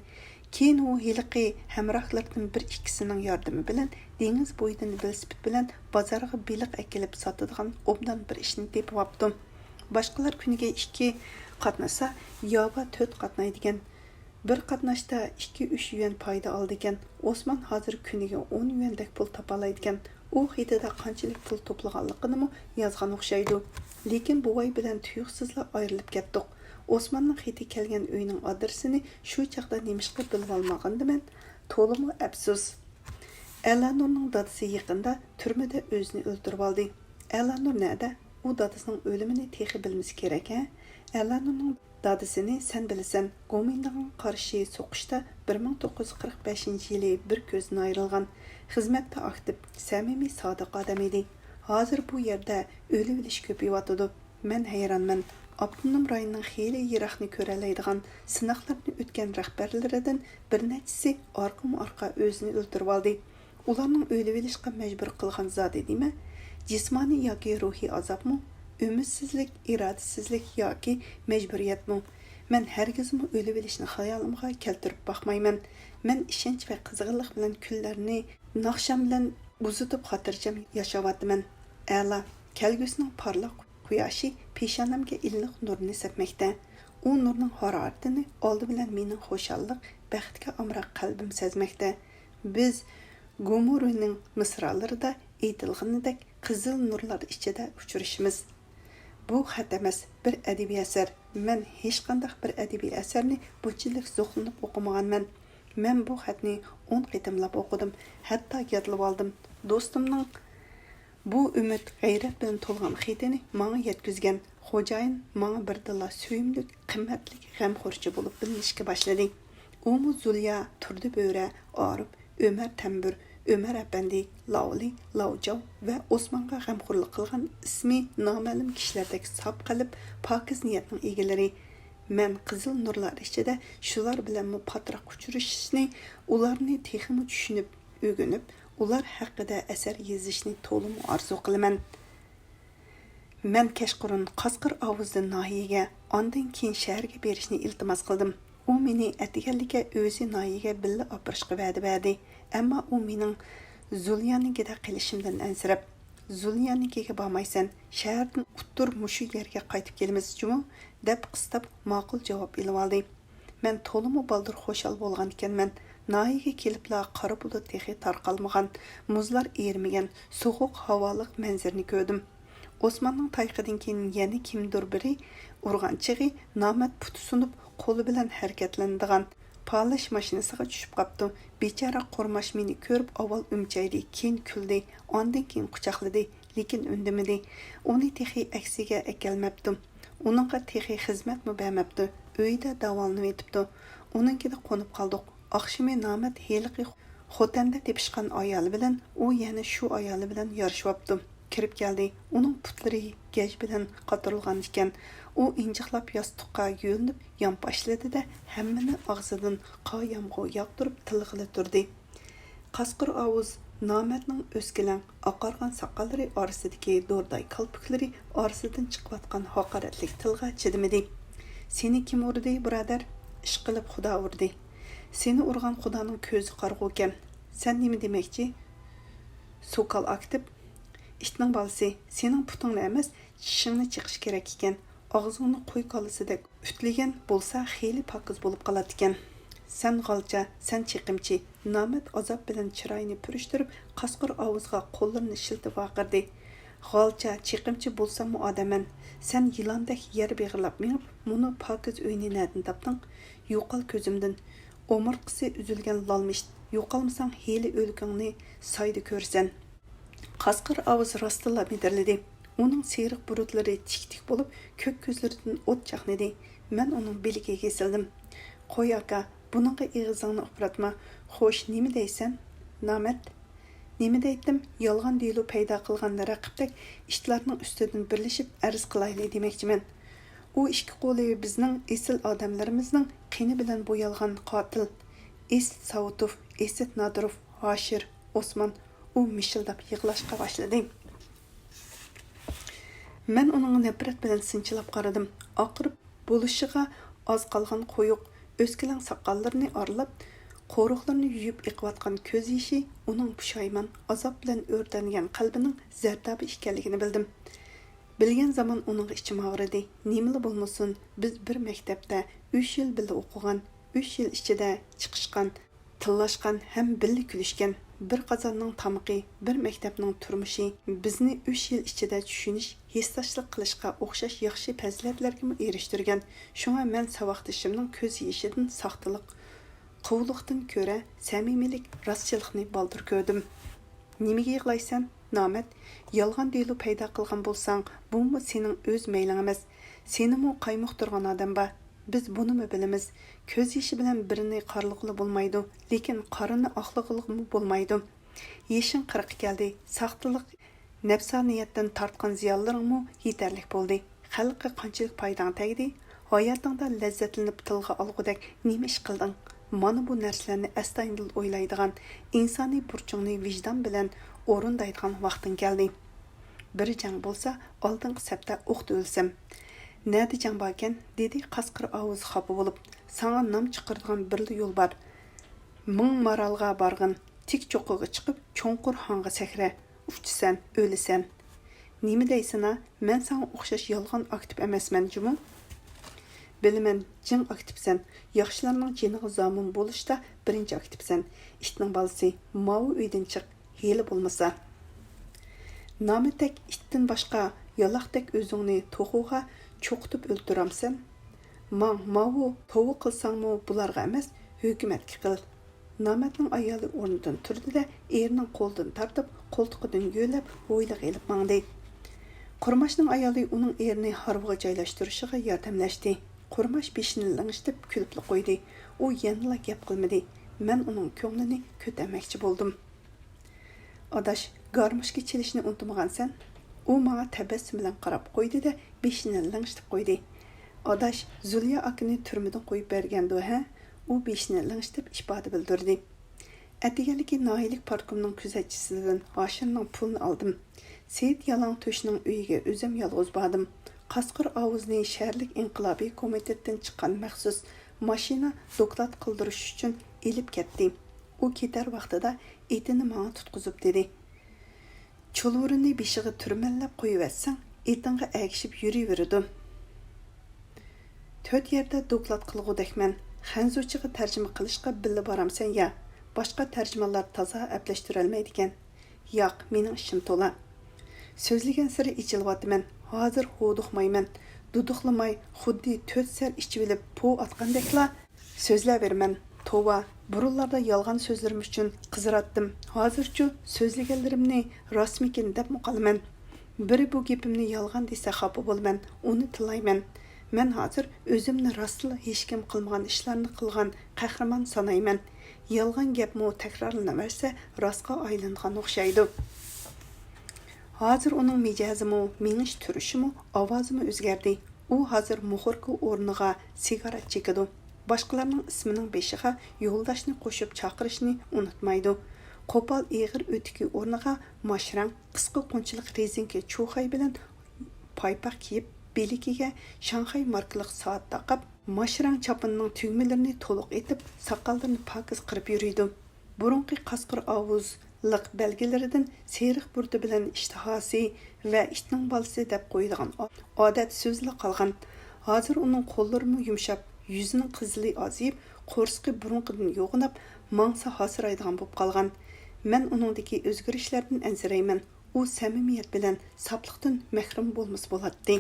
كېيىن ئۇ ھېلىقى ھەمراھلىرىدىن بىر ئىككىسىنىڭ ياردىمى بىلەن دېڭىز بويىدىن ۋېلىسىپىت بىلەن بازارغا بېلىق ئەكېلىپ ساتىدىغان ئوبدان بىر ئىشنى تېپىۋاپتۇ. باشقىلار كۈنىگە ئىككى قاتنىسا، يابا تۆت قاتنايدىكەن. بىر قاتناشتا ئىككى-ئۈچ يۈەن پايدا ئالىدىكەن. ئوسمان ھازىر كۈنىگە ئون يۈەندەك پۇل تاپالايدىكەن. ئۇ خېتىدە قانچىلىك پۇل توپلىغانلىقىنىمۇ يازغان ئوخشايدۇ. لېكىن بوۋاي بىلەن تۇيۇقسىزلا ئايرىلىپ كەتتۇق. ئوسماننىڭ خېتى كەلگەن ئۆينىڭ ئادرېسىنى شۇ چاغدا نېمىشقا بىلىۋالمىغاندىمەن؟ تولىمۇ ئەپسۇس. ئەلانۇرنىڭ دادىسى يېقىندا تۈرمىدە ئۆزىنى ئۆلتۈرۈۋالدى. ئەلانۇر نەدە؟ ئۇ دادىسىنىڭ ئۆلۈمىنى تېخى بىلمىسە كېرەك، ھە؟ ئەلانۇرنىڭ دادىسىنى سەن بىلىسەن، گومىنداڭغا قارشى سوقۇشتا بىر مىڭ توققۇز يۈز قىرىق بەشىنچى يىلى بىر كۆزدىن ئايرىلغان. خىزمەتتە ئاكتىپ، سەمىمىي، سادىق ئادەم ئىدى. ھازىر بۇ يەردە ئۆلۈۋېلىش كۆپىيىۋاتىدۇ. مەن ھەيرانمەن. ئاپتونوم رايوننىڭ خېلى يىراقنى كۆرەلەيدىغان، سىناقلارنى ئۆتكەن رەھبەرلىرىدىن بىر نەچچىسى ئارقىمۇ ئارقا ئۆزىنى ئۆلتۈرۈۋالدى. ئۇلارنىڭ ئۆلۈۋېلىشقا مەجبۇر قىلغان زادى نېمە؟ جىسمانىي ياكى روھىي ئازابمۇ؟ ئۈمىدسىزلىك، ئىرادىسىزلىك ياكى مەجبۇرىيەتمۇ؟ مەن ھەرگىزمۇ ئۆلۈۋېلىشنى خىيالىمغا كەلتۈرۈپ باقمايمەن. مەن ئىشەنچ ۋە قىزغىنلىق بىلەن كۈنلەرنى ناخشام بىلەن ئۇزىتىپ خاتىرجەم ياشاۋاتىمەن. ئەلا، كەلگۈسىنىڭ پارلاق قۇياشى پېشانەمگە ئىللىق نۇرىنى سەپمەكتە. ئۇ نۇرنىڭ ھارارىتىنى ئالدى بىلەن مېنىڭ خۇشاللىق، بەختكە ئامراق قەلبىم سەزمەكتە. بىز گومورۇنىڭ مىسرالىرىدا ئېيتىلغىنىدەك قىزىل نۇرلار ئىچىدە ئۇچرىشىمىز. بۇ خەت ئەمەس، بىر ئەدەبىي ئەسەر. مەن ھېچقانداق بىر ئەدەبىي ئەسەرنى بۇنچىلىك زوقلىنىپ ئوقۇمىغانمەن. مەن بۇ خەتنى ئون قېتىملاپ ئوقۇدۇم، ھەتتا يادلىۋالدىم. دوستۇمنىڭ بۇ ئۈمىد، غەيرەت بىلەن تولغان خېتىنى ماڭا يەتكۈزگەن خوجايىن ماڭا بىردىنلا سۆيۈملۈك، قىممەتلىك غەمخورچى بولۇپ بىلىنىشكە باشلىدى. ئۇمۇ زۇليا، تۇردى بۆرە، ئارىپ، ئۆمەر تەمبۇر، ئۆمەر ئەپەندى، لاۋلى، لاۋجاۋ ۋە ئوسمانغا غەمخورلۇق قىلغان ئىسمى نامەلۇم كىشىلەردەك ساپ قەلب، پاكىز نىيەتنىڭ ئىگىلىرى. مەن قىزىل نۇرلار ئىچىدە شۇلار بىلەنمۇ پاتراق ئۇچرىشىشنى، ئۇلارنى تېخىمۇ چۈشىنىپ، ئۆگىنىپ، ئۇلار ھەققىدە ئەسەر يېزىشنى تولىمۇ ئارزۇ قىلىمەن. مەن كەچقۇرۇن قاسقۇر ئاۋۇزدىن ناھىيەگە، ئاندىن كېيىن شەھەرگە بېرىشنى ئىلتىماس قىلدىم. ئۇ مېنى ئەتىگەنلىككە ئۆزى ناھىيەگە بىللە ئاپىرىشقا ۋەدە بەردى، ئەمما ئۇ مېنىڭ زۇليانىڭكىدە قېلىشىمدىن ئەنسىرەپ، زۇليانىڭكىگە بارمايسەن، شەھەردىن ئۇتتۇر مۇشۇ يەرگە قايتىپ كېلىمىز جۇمۇ، دەپ قىستاپ ماقۇل جاۋاب ئېلىۋالدى. مەن تولىمۇ بالدۇر خۇشال بولغان ئىكەنمەن. ناھىيەگە كېلىپلا قارا بۇلۇت تېخى تارقالمىغان، مۇزلار ئېرىمىگەن سوغۇق ھاۋالىق مەنزىرىنى كۆردۈم. ئوسماننىڭ تايىقىدىن كېيىن يەنە كىمدۇر بىرى ئۇرغان چېغى نامەت پۇتى سۇنۇپ قولى بىلەن ھەرىكەتلىنىدىغان پالەچ ماشىنىسىغا چۈشۈپ قاپتۇ. بىچارە قورماش مېنى كۆرۈپ ئاۋۋال ئۈمچەيدى، كېيىن كۈلدى، ئاندىن كېيىن قۇچاقلىدى، لېكىن ئۈندىمىدى. ئۇنى تېخى ئەكسىگە ئەكەلمەپتۇ. ئۇنىڭغا تېخى خىزمەتمۇ بەرمەپتۇ. ئۆيىدە داۋالىنىۋېتىپتۇ. ئۇنىڭكىدە قونۇپ قالدۇق. ئاخشىمى نامەت ھېلىقى خوتەندە تېپىشقان ئايالى بىلەن ئۇ يەنە شۇ ئايالى بىلەن يارىشىۋاپتۇ. كىرىپ كەلدى. ئۇنىڭ پۇتلىرى گەج بىلەن قاتۇرۇلغان ئىكەن. ئۇ ئىنجىقلاپ ياستۇققا يۆلىنىپ يانپاشلىدى-دە، ھەممىنى ئاغزىدىن قا يامغۇر ياغدۇرۇپ تىلغىلى تۇردى. قاسقۇر ئاۋۇز نامەتنىڭ ئۆسكىلەڭ ئاقارغان ساقاللىرى ئارىسىدىكى دورداي كالپۇكلىرى ئارىسىدىن چىقىۋاتقان ھاقارەتلىك تىلغا چىدىمىدى. سېنى كىم ئۇردى، بۇرادەر؟ ئىشقىلىپ خۇدا ئۇردى. سېنى ئۇرغان خۇدانىڭ كۆزى قارىغۇكەن. سەن نېمە دېمەكچى؟ سوكال ئاكتىپ، ئىتنىڭ بالىسى، سېنىڭ پۇتۇڭنى ئەمەس، چىشىڭنى چېقىش كېرەك ئىكەن. ئاغزىڭنى قوي كالىسىدەك ئۈتلىگەن بولسا خېلى پاكىز بولۇپ قالاتتىكەن. سەن غالچا، سەن چېقىمچى. نامەت ئازاب بىلەن چىرايىنى پۈرۈشتۈرۈپ، قاسقۇر ئاۋۇزغا قوللىرىنى شىلتىپ ۋارقىرىدى. غالچا، چېقىمچى بولساممۇ ئادەممەن. سەن يىلاندەك يەر بېغىرلاپ مېڭىپ، مۇنۇ پاكىز ئۆينى نەدىن تاپتىڭ؟ يوقال كۆزۈمدىن. ئومۇرتقىسى ئۈزۈلگەن لالمىشىت، يوقالمىساڭ ھېلى ئۆلۈكۈڭنى سايدا كۆرىسەن. قاسقۇر ئاۋۇز راستتىنلا مىدىرلىدى. ئۇنىڭ سېرىق بۇرۇتلىرى تىك-تىك بولۇپ، كۆك كۆزلىرىدىن ئوت چاقنىدى. مەن ئۇنىڭ بىلىكىگە ئېسىلدىم. قوي ئاكا، بۇنىڭغا ئېغىزىڭنى ئۇپراتما. خوش، نېمە دەيسەن؟ نامەت. نېمە دەيتتىم؟ يالغان دېلو پەيدا قىلغان رەقىبتەك ئىتلارنىڭ ئۈستىدىن بىرلىشىپ ئەرز قىلايلى دېمەكچىمەن. ئۇ ئىككى قولى بىزنىڭ ئېسىل ئادەملىرىمىزنىڭ قېنى بىلەن بويالغان قاتىل، ئېسىت ساۋۇتوف، ئېسىت نادىروف، ھاشىر، ئوسمان. ئۇ مىشىلداپ يىغلاشقا باشلىدى. مەن ئۇنىڭغا نەپرەت بىلەن سىنچىلاپ قارىدىم. ئاقىرىپ بولۇشىغا ئاز قالغان قويۇق، ئۆسكىلەڭ ساقاللىرىنى ئارىلاپ، قورۇقلىرىنى يۇيۇپ ئېقىۋاتقان كۆز يېشى ئۇنىڭ پۇشايمان، ئازاب بىلەن ئۆرتەنگەن قەلبىنىڭ زەردابى ئىكەنلىكىنى بىلدىم. بىلگەن زامان ئۇنىڭغا ئىچىم ئاغرىدى. نېمىلا بولمىسۇن، بىز بىر مەكتەپتە ئۈچ يىل بىللە ئوقۇغان، ئۈچ يىل ئىچىدە چىقىشقان، تىللاشقان ھەم بىللە كۈلۈشكەن. بىر قازاننىڭ تامىقى، بىر مەكتەپنىڭ تۇرمۇشى بىزنى ئۈچ يىل ئىچىدە چۈشىنىش، ھېسداشلىق قىلىشقا ئوخشاش ياخشى پەزىلەتلەرگىمۇ ئېرىشتۈرگەن. شۇڭا مەن ساۋاقدىشىمنىڭ كۆز يېشىدىن ساختىلىق، قۇۋلۇقتىن كۆرە سەمىمىيلىك، راستچىللىقنى بالدۇر كۆردۈم. نېمىگە يىغلايسەن، نامەت؟ يالغان دېلو پەيدا قىلغان بولساڭ، بۇمۇ سېنىڭ ئۆز مەيلىڭ ئەمەس. سېنىمۇ قايمۇقتۇرغان ئادەم بار. بىز بۇنىمۇ بىلىمىز. كۆز يېشى بىلەن بىرىنى قارىلىغىلى بولمايدۇ، لېكىن قارىنى ئاقلىغىلىمۇ بولمايدۇ. يېشىڭ قىرىققا كەلدى، ساختىلىق، نەپسانىيەتتىن تارتقان زىيانلىرىڭمۇ يېتەرلىك بولدى. خەلققە قانچىلىك پايداڭ تەگدى؟ ھاياتىڭدا لەززەتلىنىپ تىلغا ئالغۇدەك نېمە ئىش قىلدىڭ؟ مانا بۇ نەرسىلەرنى ئەستايىدىل ئويلايدىغان، ئىنسانىي بۇرچۇڭنى ۋىجدان بىلەن ئورۇندايدىغان ۋاقتىڭ كەلدى. بىر جەڭ بولسا، ئالدىنقى سەپتە ئوقتا ئۆلسەم. نەدە جەڭ باركەن؟ دېدى قاسقىر ئاۋازى خاپا بولۇپ. ساڭا نام چىقىرىدىغان بىرلا يول بار. مىڭ مارالغا بارغىن، تىك چوققىغا چىقىپ، چوڭقۇر ھاڭغا سەكرە. ئۇچىسەن، ئۆلىسەن. نېمە دەيسىنا؟ مەن ساڭا ئوخشاش يالغان ئاكتىپ ئەمەسمەن جۇمۇ. بىلىمەن، جىڭ ئاكتىپسەن. ياخشىلارنىڭ جېنىغا زامىن بولۇشتا بىرىنچى ئاكتىپسەن. ئىتنىڭ بالىسى، ماۋۇ ئۆيدىن چىق، ھېلى بولمىسا. نامەتەك ئىتتىن باشقا يالاقتەك ئۆزۈڭنى توخۇغا چوقۇتۇپ ئۆلتۈرەمسەن؟ ماڭ، ماۋۇ توۋا قىلساڭمۇ بۇلارغا ئەمەس، ھۆكۈمەتكە قىل. نامەردنىڭ ئايالى ئورنىدىن تۇردى-دە، ئېرىنىڭ قولىدىن تارتىپ، قولتۇقىدىن يۆلەپ، ھويلىغا ئېلىپ ماڭدى. قۇرماشنىڭ ئايالى ئۇنىڭ ئېرىنى ھارۋىغا جايلاشتۇرۇشىغا ياردەملەشتى. قۇرماش بېشىنى لىڭشىتىپ كۈلۈپلا قويدى. ئۇ يەنىلا گەپ قىلمىدى. مەن ئۇنىڭ كۆڭلىنى كۆتەرمەكچى بولدۇم. ئاداش، گارموشكا چېلىشنى ئۇنتۇمىغانسەن؟ ئۇ ماڭا تەبەسسۇم بىلەن قاراپ قويدى-دە، بېشىنى لىڭشىتىپ قويدى. ئاداش، زۇليا ئاكىنى تۈرمىدىن قويۇپ بەرگەندۇ، ھە؟ ئۇ بېشىنى لىڭشىتىپ ئىپادە بىلدۈردى. ئەتىگەنلىكى ناھىيەلىك پارتكومنىڭ كۆزەتچىسىدىن ھاشىرنىڭ پۇلىنى ئالدىم. سېيىت يالاڭتۆشنىڭ ئۆيىگە ئۆزۈم يالغۇز باردىم. قاسقۇر ئاۋۇزنى شەھەرلىك ئىنقىلابىي كومىتېتتىن چىققان مەخسۇس ماشىنا دوكلات قىلدۇرۇش ئۈچۈن ئېلىپ كەتتى. ئۇ كېتەر ۋاقتىدا ئېتىنى ماڭا تۇتقۇزۇپ دېدى: «چۇلۋۇرىنى بېشىغا تۈرمەنلەپ قويۇۋەتسەڭ، ئېتىڭغا ئەگىشىپ يۈرۈۋېرىدۇ.» تۆت يەردە دوكلات قىلغۇدەكمەن. خەنزۇچىغا تەرجىمە قىلىشقا بىللە بارامسەن يا؟ باشقا تەرجىمانلار تازا ئەپلەشتۈرەلمەيدىكەن. ياق، مېنىڭ ئىشىم تولا. سۆزلىگەنسېرى ئېچىلىۋاتىمەن. ھازىر ھودۇقمايمەن. دۇدۇقلىماي، خۇددى تۆت سەر ئىچىۋېلىپ پو ئاتقاندەكلا سۆزلەۋېرىمەن. توۋا، بۇرۇنلاردا يالغان سۆزلىرىم ئۈچۈن قىزىراتتىم. ھازىرچۇ سۆزلىگەنلىرىمنى راستمىكىن دەپمۇ قالىمەن. بىرى بۇ گېپىمنى يالغان دېسە خاپا بولىمەن، ئۇنى تىللايمەن. مەن ھازىر ئۆزۈمنى راستلا ھېچكىم قىلمىغان ئىشلارنى قىلغان قەھرىمان سانايمەن. يالغان گەپمۇ تەكرارلىنىۋەرسە راستقا ئايلىنىدىغان ئوخشايدۇ. ھازىر ئۇنىڭ مىجەزىمۇ، مېڭىش تۇرۇشىمۇ، ئاۋازىمۇ ئۆزگەردى. ئۇ ھازىر مۇخوركا ئورنىغا سىگارەت چېكىدۇ. باشقىلارنىڭ ئىسمىنىڭ بېشىغا يولداشنى قوشۇپ چاقىرىشنى ئۇنتۇمايدۇ. قوپال ئېغىر ئۆتۈكى ئورنىغا ماشرەڭ قىسقا قونچىلىق رېزىنكە چۇخەي بىلەن پايپاق كىيىپ، بىلىكىگە شاڭخەي ماركىلىق سائەت تاقاپ، ماشرەڭ چاپىنىنىڭ تۈگمىلىرىنى تولۇق ئېتىپ، ساقاللىرىنى پاكىز قىرىپ يۈرىدۇ. بۇرۇنقى قاسقۇر ئاۋۇزلۇق بەلگىلىرىدىن سېرىق بۇردا بىلەن ئىشتىھاسى ۋە ئىتنىڭ بالىسى دەپ قويىدىغان ئادەت سۆزىلا قالغان. ھازىر ئۇنىڭ قوللىرىمۇ يۇمشاپ، يۈزىنىڭ قىزىلى ئازىيىپ، قورسىقى بۇرۇنقىدىن يوغىناپ، ماڭسا ھاسىرايدىغان بولۇپ قالغان. مەن ئۇنىڭدىكى ئۆزگىرىشلەردىن ئەنسىرەيمەن. ئۇ سەمىمىيەت بىلەن ساپلىقتىن مەھرۇم بولمىسا بولاتتى.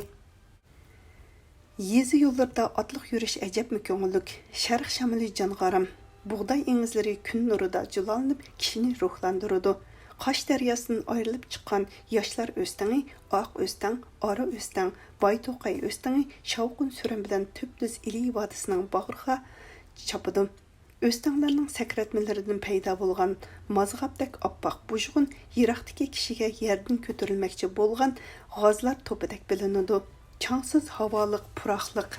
يېزا يوللىرىدا ئاتلىق يۈرۈش ئەجەبمۇ كۆڭۈللۈك. شەرق شامىلى جانغا ئارام. بۇغداي ئېڭىزلىرى كۈن نۇرىدا جۇلالىنىپ، كىشىنى روھلاندۇرىدۇ. قاش دەرياسىدىن ئايرىلىپ چىققان ياشلار ئۆستەڭى، ئاق ئۆستەڭ، ئارا ئۆستەڭ، بايتوقاي ئۆستىڭى شاۋقۇن-سۈرەن بىلەن تۈپتۈز ئىلى ۋادىسىنىڭ باغرىغا چاپىدۇ. ئۆستەڭلەرنىڭ سەكرەتمىلىرىدىن پەيدا بولغان مازغاپتەك ئاپئاق بۇژغۇن يىراقتىكى كىشىگە يەردىن كۆتۈرۈلمەكچى بولغان غازلار توپىدەك بىلىنىدۇ. چاڭسىز ھاۋالىق، پۇراقلىق،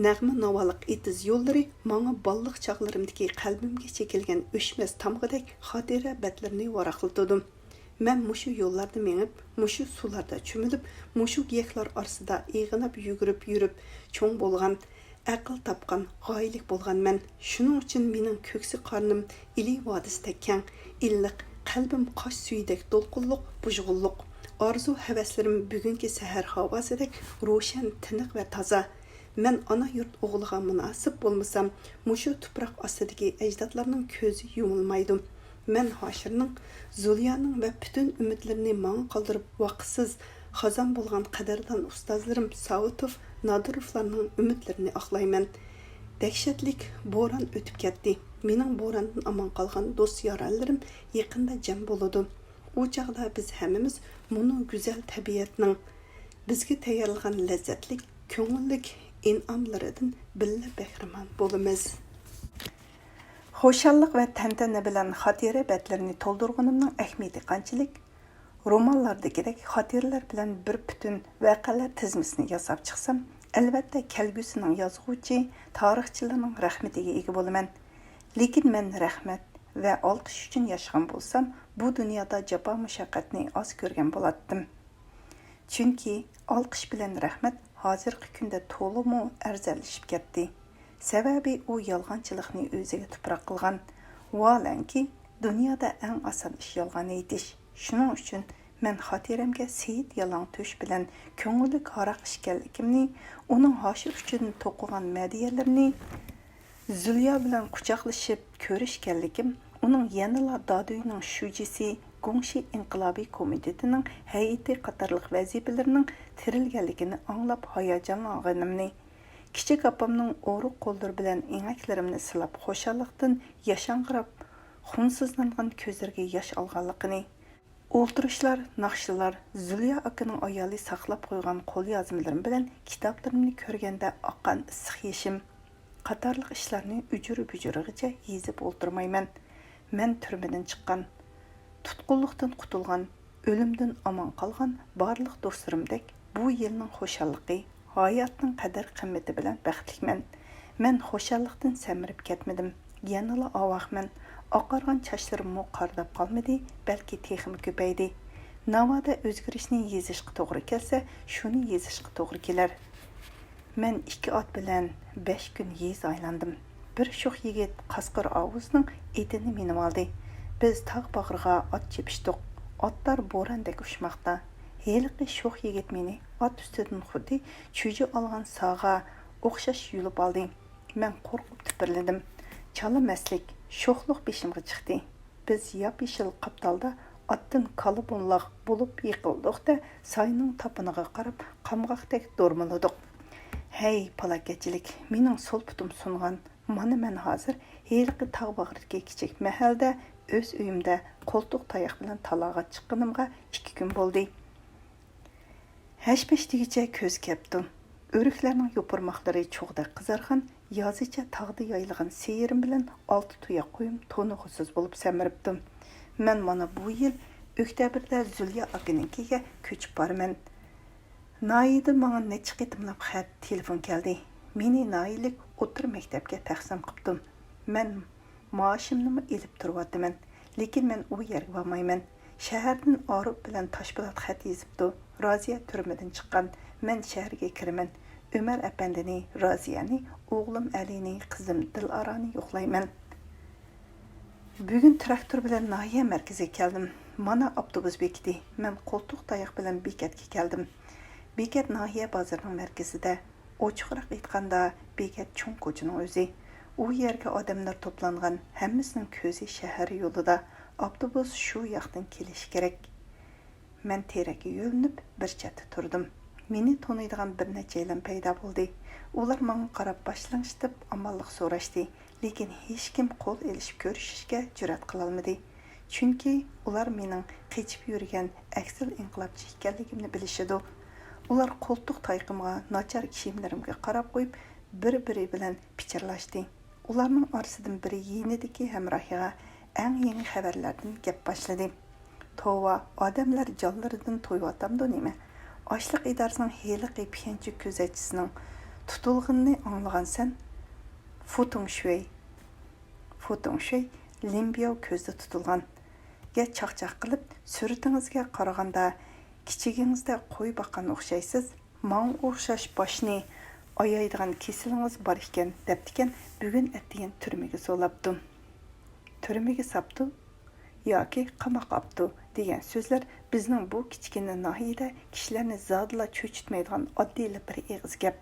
نەغمە ناۋالىق ئېتىز يوللىرى ماڭا بالىلىق چاغلىرىمدىكى قەلبىمگە چېكىلگەن ئۆچمەس تامغىدەك خاتىرە بەتلىرىنى ۋاراقلىتىدۇ. مەن مۇشۇ يوللاردا مېڭىپ، مۇشۇ سۇلاردا چۆمۈلۈپ، مۇشۇ گىيەكلەر ئارىسىدا ئېغىناپ يۈگۈرۈپ يۈرۈپ چوڭ بولغان، ئەقىل تاپقان، غايىلىك بولغان مەن. شۇنىڭ ئۈچۈن مېنىڭ كۆكسى قارنىم ئىلى ۋادىسىدەك كەڭ، ئىللىق، قەلبىم قاش سۈيىدەك دولقۇنلۇق، بۇژغۇنلۇق. ئارزۇ-ھەۋەسلىرىم بۈگۈنكى سەھەر ھاۋاسىدەك روشەن، تىنىق ۋە تازا. مەن ئانا يۇرت ئوغلىغا مۇناسىپ بولمىسام، مۇشۇ تۇپراق ئاستىدىكى ئەجدادلارنىڭ كۆزى يۇمۇلمايدۇ. مەن ھاشىرنىڭ، زۇليانىڭ ۋە پۈتۈن ئۈمىدلىرىنى ماڭا قالدۇرۇپ ۋاقىتسىز خازان بولغان قەدىردان ئۇستازلىرىم ساۋۇتوف، نادىروفلارنىڭ ئۈمىدلىرىنى ئاقلايمەن. دەھشەتلىك بوران ئۆتۈپ كەتتى. مېنىڭ بوراندىن ئامان قالغان دوست-يارەنلىرىم يېقىندا جەم بولىدۇ. ئۇ چاغدا بىز ھەممىمىز مۇنۇ گۈزەل تەبىئەتنىڭ بىزگە تەييارلىغان لەززەتلىك، كۆڭۈللۈك ئىنئاملىرىدىن بىللە بەھرىمەن بولىمىز. خۇشاللىق ۋە تەنتەنە بىلەن خاتىرە بەتلىرىنى تولدۇرغىنىمنىڭ ئەھمىيىتى قانچىلىك؟ رومانلاردىكىدەك خاتىرىلەر بىلەن بىر پۈتۈن ۋەقەلەر تىزمىسىنى ياساپ چىقسام، ئەلۋەتتە كەلگۈسىنىڭ يازغۇچى، تارىخچىلىرىنىڭ رەھمىتىگە ئىگە بولىمەن. لېكىن مەن رەھمەت ۋە ئالقىش ئۈچۈن ياشىغان بولسام، بۇ دۇنيادا جاپا-مۇشەققەتنى ئاز كۆرگەن بولاتتىم. چۈنكى ئالقىش بىلەن رەھمەت ھازىرقى كۈندە تولىمۇ ئەرزانلىشىپ كەتتى. سەۋەبى ئۇ يالغانچىلىقنى ئۆزىگە تۇپراق قىلغان. ۋاھالەنكى، دۇنيادا ئەڭ ئاسان ئىش يالغان ئېيتىش. شۇنىڭ ئۈچۈن مەن خاتىرەمگە سېيىت يالاڭتۆش بىلەن كۆڭۈللۈك ھاراق ئىچكەنلىكىمنى، ئۇنىڭ ھاشىر ئۈچۈن توقۇغان مەدھىيەلىرىنى، زۇليا بىلەن قۇچاقلىشىپ كۆرۈشكەنلىكىم، ئۇنىڭ يەنىلا دادۈينىڭ شۇجىسى، گۇڭشى ئىنقىلابىي كومىتېتىنىڭ ھەيئىتى قاتارلىق ۋەزىپىلىرىنىڭ تىرىلگەنلىكىنى ئاڭلاپ ھاياجانلانغىنىمنى، كىچىك ئاپامنىڭ ئورۇق قوللىرى بىلەن ئېڭەكلىرىمنى سىلاپ خۇشاللىقتىن ياشاڭغىراپ، خۇنسىزلانغان كۆزلىرىگە ياش ئالغانلىقىنى، ئولتۇرۇشلار، ناخشىلار، زۇليا ئاكىنىڭ ئايالى ساقلاپ قويغان قوليازمىلىرىم بىلەن كىتابلىرىمنى كۆرگەندە ئاققان ئىسسىق يېشىم قاتارلىق ئىشلارنى ئۇجۇر-بۇجۇرىغىچە يېزىپ ئولتۇرمايمەن. مەن تۈرمىدىن چىققان، تۇتقۇنلۇقتىن قۇتۇلغان، ئۆلۈمدىن ئامان قالغان بارلىق دوستلىرىمدەك بۇ يىلنىڭ خۇشاللىقى، ھاياتنىڭ قەدىر-قىممىتى بىلەن بەختلىكمەن. مەن خۇشاللىقتىن سەمرىپ كەتمىدىم. يەنىلا ئاۋاقمەن. ئاقارغان چاچلىرىممۇ قارىداپ قالمىدى، بەلكى تېخىمۇ كۆپەيدى. ناۋادا ئۆزگىرىشنى يېزىشقا توغرا كەلسە، شۇنى يېزىشقا توغرا كېلەر. مەن ئىككى ئات بىلەن بەش كۈن يېزا ئايلاندىم. بىر شوخ يىگىت قاسقىر ئاۋۇزنىڭ ئېتىنى مىنىۋالدى. بىز تاغ باغرىغا ئات چېپىشتۇق. ئاتلار بوراندەك ئۇچماقتا. ھېلىقى شوخ يىگىت مېنى ئات ئۈستىدىن خۇددى چۈجە ئالغان ساغا ئوخشاش يۇلۇپ ئالدى. مەن قورقۇپ تۈپۈرلىدىم. چالا مەستلىك، شوخلۇق بېشىمغا چىقتى. بىز ياپيېشىل قاپتالدا ئاتتىن كالا بۇنلاق بولۇپ يىقىلدۇق-دە، ساينىڭ تاپىنىغا قاراپ قامغاقتەك دورمىلىدۇق. ھەي، پالاكەتچىلىك، مېنىڭ سول پۇتۇم سۇنغان. مانا مەن ھازىر ھېلىقى تاغ باغرىدىكى كىچىك مەھەلدە، ئۆز ئۆيۈمدە قولتۇق تاياق بىلەن تالاغا چىققىنىمغا ئىككى كۈن بولدى. ھەش-پەش دېگۈچە كۈز كەپتۇ. ئۆرۈكلەرنىڭ يوپۇرماقلىرى چوغدەك قىزارغان، يازىچە تاغدا يايلىغان سېيىرىم بىلەن ئالتە تۇياق قويۇم تونۇغۇسىز بولۇپ سەمرىپتۇ. مەن مانا بۇ يىل ئۆكتەبىردە زۇليا ئاكىنىڭكىگە كۆچۈپ بارىمەن. ناھىيەدىن ماڭا نەچچە قېتىملاپ خەت، تېلېفون كەلدى. مېنى ناھىيەلىك ئوتتۇرا مەكتەپكە تەقسىم قىپتۇ. مەن مائاشىمنىمۇ ئېلىپ تۇرۇۋاتىمەن، لېكىن مەن ئۇ يەرگە بارمايمەن. شەھەردىن ئارۇپ بىلەن تاشپولات خەت يېزىپتۇ. رازىيە تۈرمىدىن چىققان. مەن شەھەرگە كىرىمەن. ئۆمەر ئەپەندىنى، رازىيەنى، ئوغلۇم ئەلىنى، قىزىم دىلئارانى يوقلايمەن. بۈگۈن تىراكتور بىلەن ناھىيە مەركىزىگە كەلدىم. مانا ئاپتوبۇس بېكىتى. مەن قولتۇق تاياق بىلەن بېكەتكە كەلدىم. بېكەت ناھىيە بازىرىنىڭ مەركىزىدە. ئوچۇقراق ئېيتقاندا، بېكەت چوڭ كوچىنىڭ ئۆزى. ئۇ يەرگە ئادەملەر توپلانغان، ھەممىسىنىڭ كۆزى شەھەر يولىدا. ئاپتوبۇس شۇ ياقتىن كېلىشى كېرەك. مەن تېرەككە يۆلىنىپ، بىر چەتتە تۇردۇم. مېنى تونۇيدىغان بىر نەچچەيلەن پەيدا بولدى. ئۇلار ماڭا قاراپ باش لىڭشىتىپ، ئامانلىق سوراشتى. لېكىن ھېچكىم قول ئېلىشىپ كۆرۈشۈشكە جۈرئەت قىلالمىدى. چۈنكى ئۇلار مېنىڭ قېچىپ يۈرگەن ئەكسىل ئىنقىلابچى ئىكەنلىكىمنى بىلىشىدۇ. ئۇلار قولتۇق تايىقىمغا، ناچار كىيىملىرىمگە قاراپ قويۇپ، بىر-بىرى بىلەن پىچىرلاشتى. ئۇلارنىڭ ئارىسىدىن بىرى يېنىدىكى ھەمراھىغا ئەڭ يېڭى خەۋەرلەردىن گەپ باشلىدى. توۋا، ئادەملەر جانلىرىدىن تويۇۋاتامدۇ نېمە؟ ئاشلىق ئىدارىسىنىڭ ھېلىقى پيەنچى كۆزەتچىسىنىڭ تۇتۇلغىنىنى ئاڭلىغانسەن؟ فۇ تۇڭشۈەي، فۇ تۇڭشۈەي لىن بياۋ كۆزدە تۇتۇلغان. گە چاقچاق قىلىپ، سۈرىتىڭىزگە قارىغاندا، كىچىكىڭىزدە قوي باققان ئوخشايسىز. ماڭا ئوخشاش باشنى ئايايدىغان كېسىلىڭىز بار ئىكەن، دەپتىكەن، بۈگۈن ئەتىگەن تۈرمىگە سولاپتۇ. تۈرمىگە ساپتۇ ياكى قاماق ئاپتۇ دېگەن سۆزلەر بىزنىڭ بۇ كىچىككىنە ناھىيەدە كىشىلەرنى زادىلا چۆچۈتمەيدىغان ئاددىيلا بىر ئېغىز گەپ.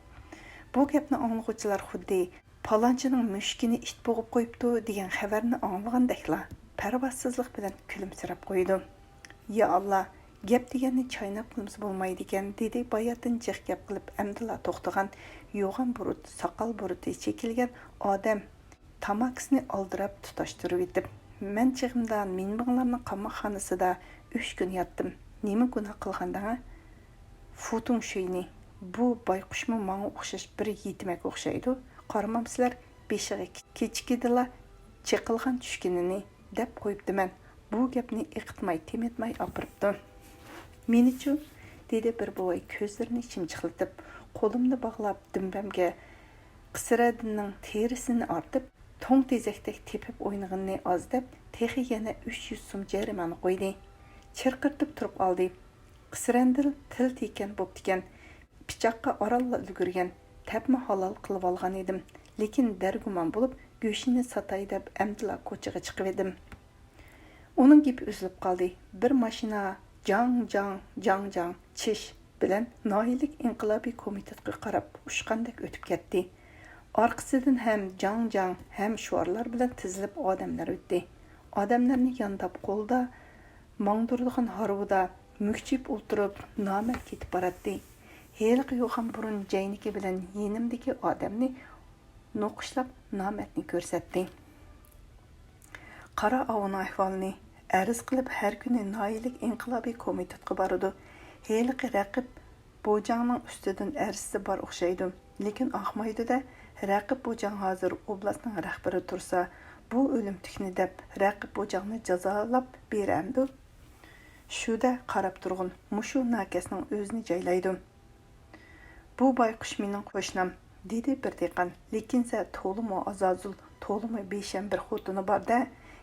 بۇ گەپنى ئاڭلىغۇچىلار خۇددى پالانچىنىڭ مۈشۈكىنى ئىت بوغۇپ قويۇپتۇ دېگەن خەۋەرنى ئاڭلىغاندەكلا پەرۋاسىزلىق بىلەن كۈلۈمسىرەپ قويىدۇ. يا ئاللا، گەپ دېگەننى چايناپ قىلمىسا بولمايدىكەن، دېدى باياتىن جىق گەپ قىلىپ ئەمدىلا توختىغان، يوغان بۇرۇت، ساقال بۇرۇتى چېكىلگەن ئادەم، تاماكىسىنى ئالدىراپ تۇتاشتۇرۇۋېتىپ. مەن چېغىمدا مىنبىڭلارنىڭ قاماقخانىسىدا ئۈچ كۈن ياتتىم. نېمە گۇناھ قىلغاندىڭە؟ فۇتۇڭ شۈينى، بۇ بايقۇشمۇ ماڭا ئوخشاش بىر يېتىمەك ئوخشايدۇ. قارىمامسىلەر، بېشىغا كىچىكىدىلا چېقىلغان چۈشكىنىنى دەپ قويۇپتىمەن. بۇ گەپنى ئېقىتماي، تېمىتماي ئاپىرىپتۇ. مېنىچۇ؟ دېدى بىر بوۋاي كۆزلىرىنى چىمچىقلىتىپ، قولۇمنى باغلاپ دۈمبەمگە قىسرەدىننىڭ تېرىسىنى ئارتىپ، توڭ تېزەكتەك تېپىپ ئوينىغىنىنى ئاز دەپ، تېخى يەنە ئۈچ يۈز سوم جەرىمانە قويدى. چىرقىرىتىپ تۇرۇپ ئالدى. قىسرەندىل تىل تىيگەن بوپتىكەن. پىچاققا ئارانلا ئۈلگۈرگەن، تەپمۇ ھالال قىلىۋالغان ئىدىم، لېكىن دەرگۇمان بولۇپ، گۆشىنى ساتاي دەپ ئەمدىلا كوچىغا چىقىۋىدىم. ئۇنىڭ گېپى ئۈزۈلۈپ قالدى. بىر ماشىنا جاڭ، جاڭ، جاڭ، جاڭ، چىش بىلەن ناھىيەلىك ئىنقىلابىي كومىتېتقا قاراپ ئۇچقاندەك ئۆتۈپ كەتتى. ئارقىسىدىن ھەم جاڭ، جاڭ، ھەم شوئارلار بىلەن تىزىلىپ ئادەملەر ئۆتتى. ئادەملەرنى يانداپ قولدا ماڭدۇرىدىغان ھارۋىدا مۈكچىيىپ ئولتۇرۇپ، نامەرد كېتىپ باراتتى. ھېلىقى يوغان بۇرۇن جەينىكى بىلەن يېنىمدىكى ئادەمنى نوقۇشلاپ، نامەردنى كۆرسەتتى. قارا ئاۋۇنىڭ ئەھۋالىنى ئەرز قىلىپ، ھەر كۈنى ناھىيەلىك ئىنقىلابىي كومىتېتقا بارىدۇ. ھېلىقى رەقىب بوجاڭنىڭ ئۈستىدىن ئەرزىسى بار ئوخشايدۇ. لېكىن ئاقمايدۇ-دە، رەقىب بوجاڭ ھازىر ئوبلاستنىڭ رەھبىرى تۇرسا، بۇ ئۆلۈمتۈكنى دەپ، رەقىب بوجاڭنى جازالاپ بېرەمدۇ؟ شۇ-دە، قاراپ تۇرغىن، مۇشۇ ناكەسنىڭ ئۆزىنى جايلايدۇ. بۇ بايقۇش مېنىڭ قوشنام، دېدى بىر دېھقان. لېكىن سە تولىمۇ ئازازۇل، تولىمۇ بىشەم بىر خوتۇنى بار-دە.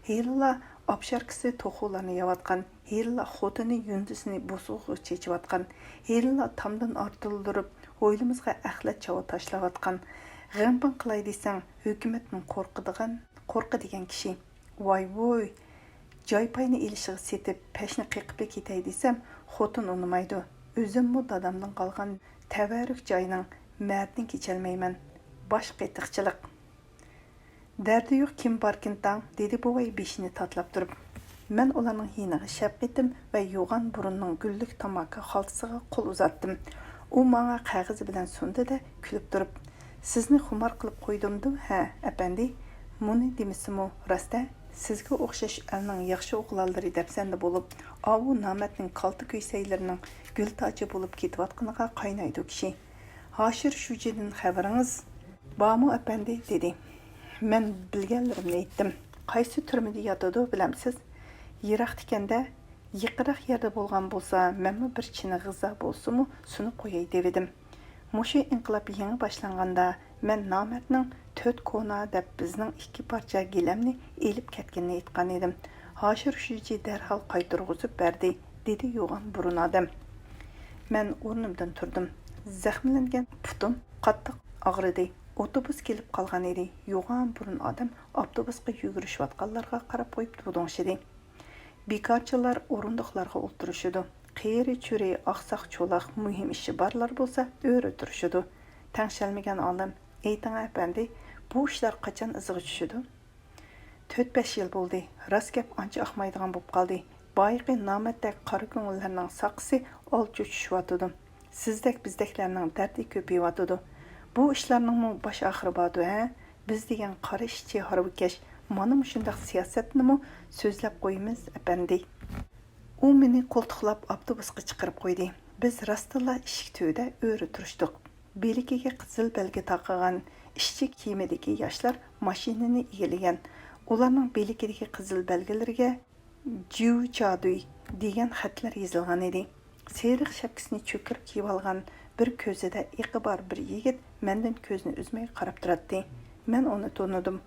ھېلىلا ئاپشاركىسى توخۇلارنى يەۋاتقان، ھېلىلا خوتۇنى يۇندىسىنى بوسۇغىغا چېچىۋاتقان، ھېلىلا تامدىن ئارتىلدۇرۇپ ھويلىمىزغا ئەخلەت چاۋا تاشلاۋاتقان. غەمپىڭ قىلاي دېسەڭ، ھۆكۈمەتتىن قورقىدىغان، قورقىدىغان كىشى. ۋاي ۋوي! جايپاينى ئېلىشىغا سېتىپ، پەشنى قېقىپلا كېتەي دېسەم، خوتۇن ئۇنىمايدۇ. ئۆزۈممۇ دادامدىن قالغان تەۋەررۈك جاينىڭ مەردىنى كېچەلمەيمەن. باش قېتىقچىلىق. دەردى يوق كىم باركىن تاڭ، دېدى بوۋاي بېشىنى تاتىلاپ تۇرۇپ. مەن ئۇلارنىڭ يېنىغا شەپقىتىم ۋە يوغان بۇرۇننىڭ گۈللۈك تاماكا خالتىسىغا قول ئۇزاتتىم. ئۇ ماڭا قەغىزى بىلەن سۇندى-دە، كۈلۈپ تۇرۇپ، سىزنى خۇمار قىلىپ قويدۇمدۇ، ھە، ئەپەندى؟ مۇنى دېمىسىمۇ راست-ە، سىزگە ئوخشاش ئەلنىڭ ياخشى ئوغلانلىرى دەپسەندە بولۇپ، ئاۋۇ نامەردنىڭ كالتا كۆيسەيلىرىنىڭ گۈل تاجى بولۇپ كېتىۋاتقىنىغا قاينايدۇ كىشى. ھاشىر شۇجىدىن خەۋىرىڭىز بارمۇ، ئەپەندى؟ دېدى. مەن بىلگەنلىرىمنى ئېيتتىم. قايسى تۈرمىدە ياتىدۇ، بىلەمسىز؟ يىراقتىكەن-دە. يېقىنراق يەردە بولغان بولسا، مەنمۇ بىر چىنە غىزا بولسىمۇ سۇنۇپ قوياي دېۋىدىم. مۇشۇ ئىنقىلاب يېڭى باشلانغاندا، مەن نامەردنىڭ تۆت كونا دەپ بىزنىڭ ئىككى پارچە گىلەمنى ئېلىپ كەتكىنىنى ئېيتقان ئىدىم. ھاشىر شۇجى دەرھال قايتۇرغۇزۇپ بەردى، دېدى يوغان بۇرۇن ئادەم. مەن ئورنۇمدىن تۇردۇم. زەخىملەنگەن پۇتۇم قاتتىق ئاغرىدى. ئوتوبۇس كېلىپ قالغان ئىدى. يوغان بۇرۇن ئادەم ئاپتوبۇسقا يۈگۈرۈشۈۋاتقانلارغا قاراپ قويۇپ دۇدۇڭشىدى. بىكارچىلار ئورۇندۇقلارغا ئولتۇرۇشىدۇ. قېرى-چۈرى، ئاقساق-چولاق، مۇھىم ئىشى بارلار بولسا ئۆرە تۇرۇشىدۇ. تەڭشەلمىگەن ئالىم، ئېيتىڭ ئەپەندى، بۇ ئىشلار قاچان ئىزىغا چۈشىدۇ؟ تۆت-بەش يىل بولدى. راست گەپ ئانچە ئاقمايدىغان بولۇپ قالدى. بايىقى نامەردتەك قارا كۆڭۈللەرنىڭ ساقىسى ئالچى چۈشۈۋاتىدۇ. سىزدەك بىزدەكلەرنىڭ دەردى كۆپىيىۋاتىدۇ. بۇ ئىشلارنىڭمۇ باش ئاخىرى باردۇ ھە؟ بىز دېگەن قارا ئىشچى ھارۋىكەش مانا مۇشۇنداق سىياسەتنىمۇ سۆزلەپ قويىمىز ئەپەندى. ئۇ مېنى قولتۇقلاپ ئاپتوبۇسقا چىقىرىپ قويدى. بىز راستتىنلا ئىشىك تۈۋىدە ئۆرە تۇرۇشتۇق. بىلىكىگە قىزىل بەلگە تاقىغان ئىشچى كىيىمىدىكى ياشلار ماشىنىنى ئىگىلىگەن. ئۇلارنىڭ بىلىكىدىكى قىزىل بەلگىلىرىگە جيۇ چادۇي دېگەن خەتلەر يېزىلغان ئىدى. سېرىق شەپكىسىنى چۆكۈرۈپ كىيىۋالغان، بىر كۆزىدە ئېقى بار بىر يىگىت مەندىن كۆزىنى ئۈزمەي قاراپ تۇراتتى. مەن ئۇنى تونۇدۇم.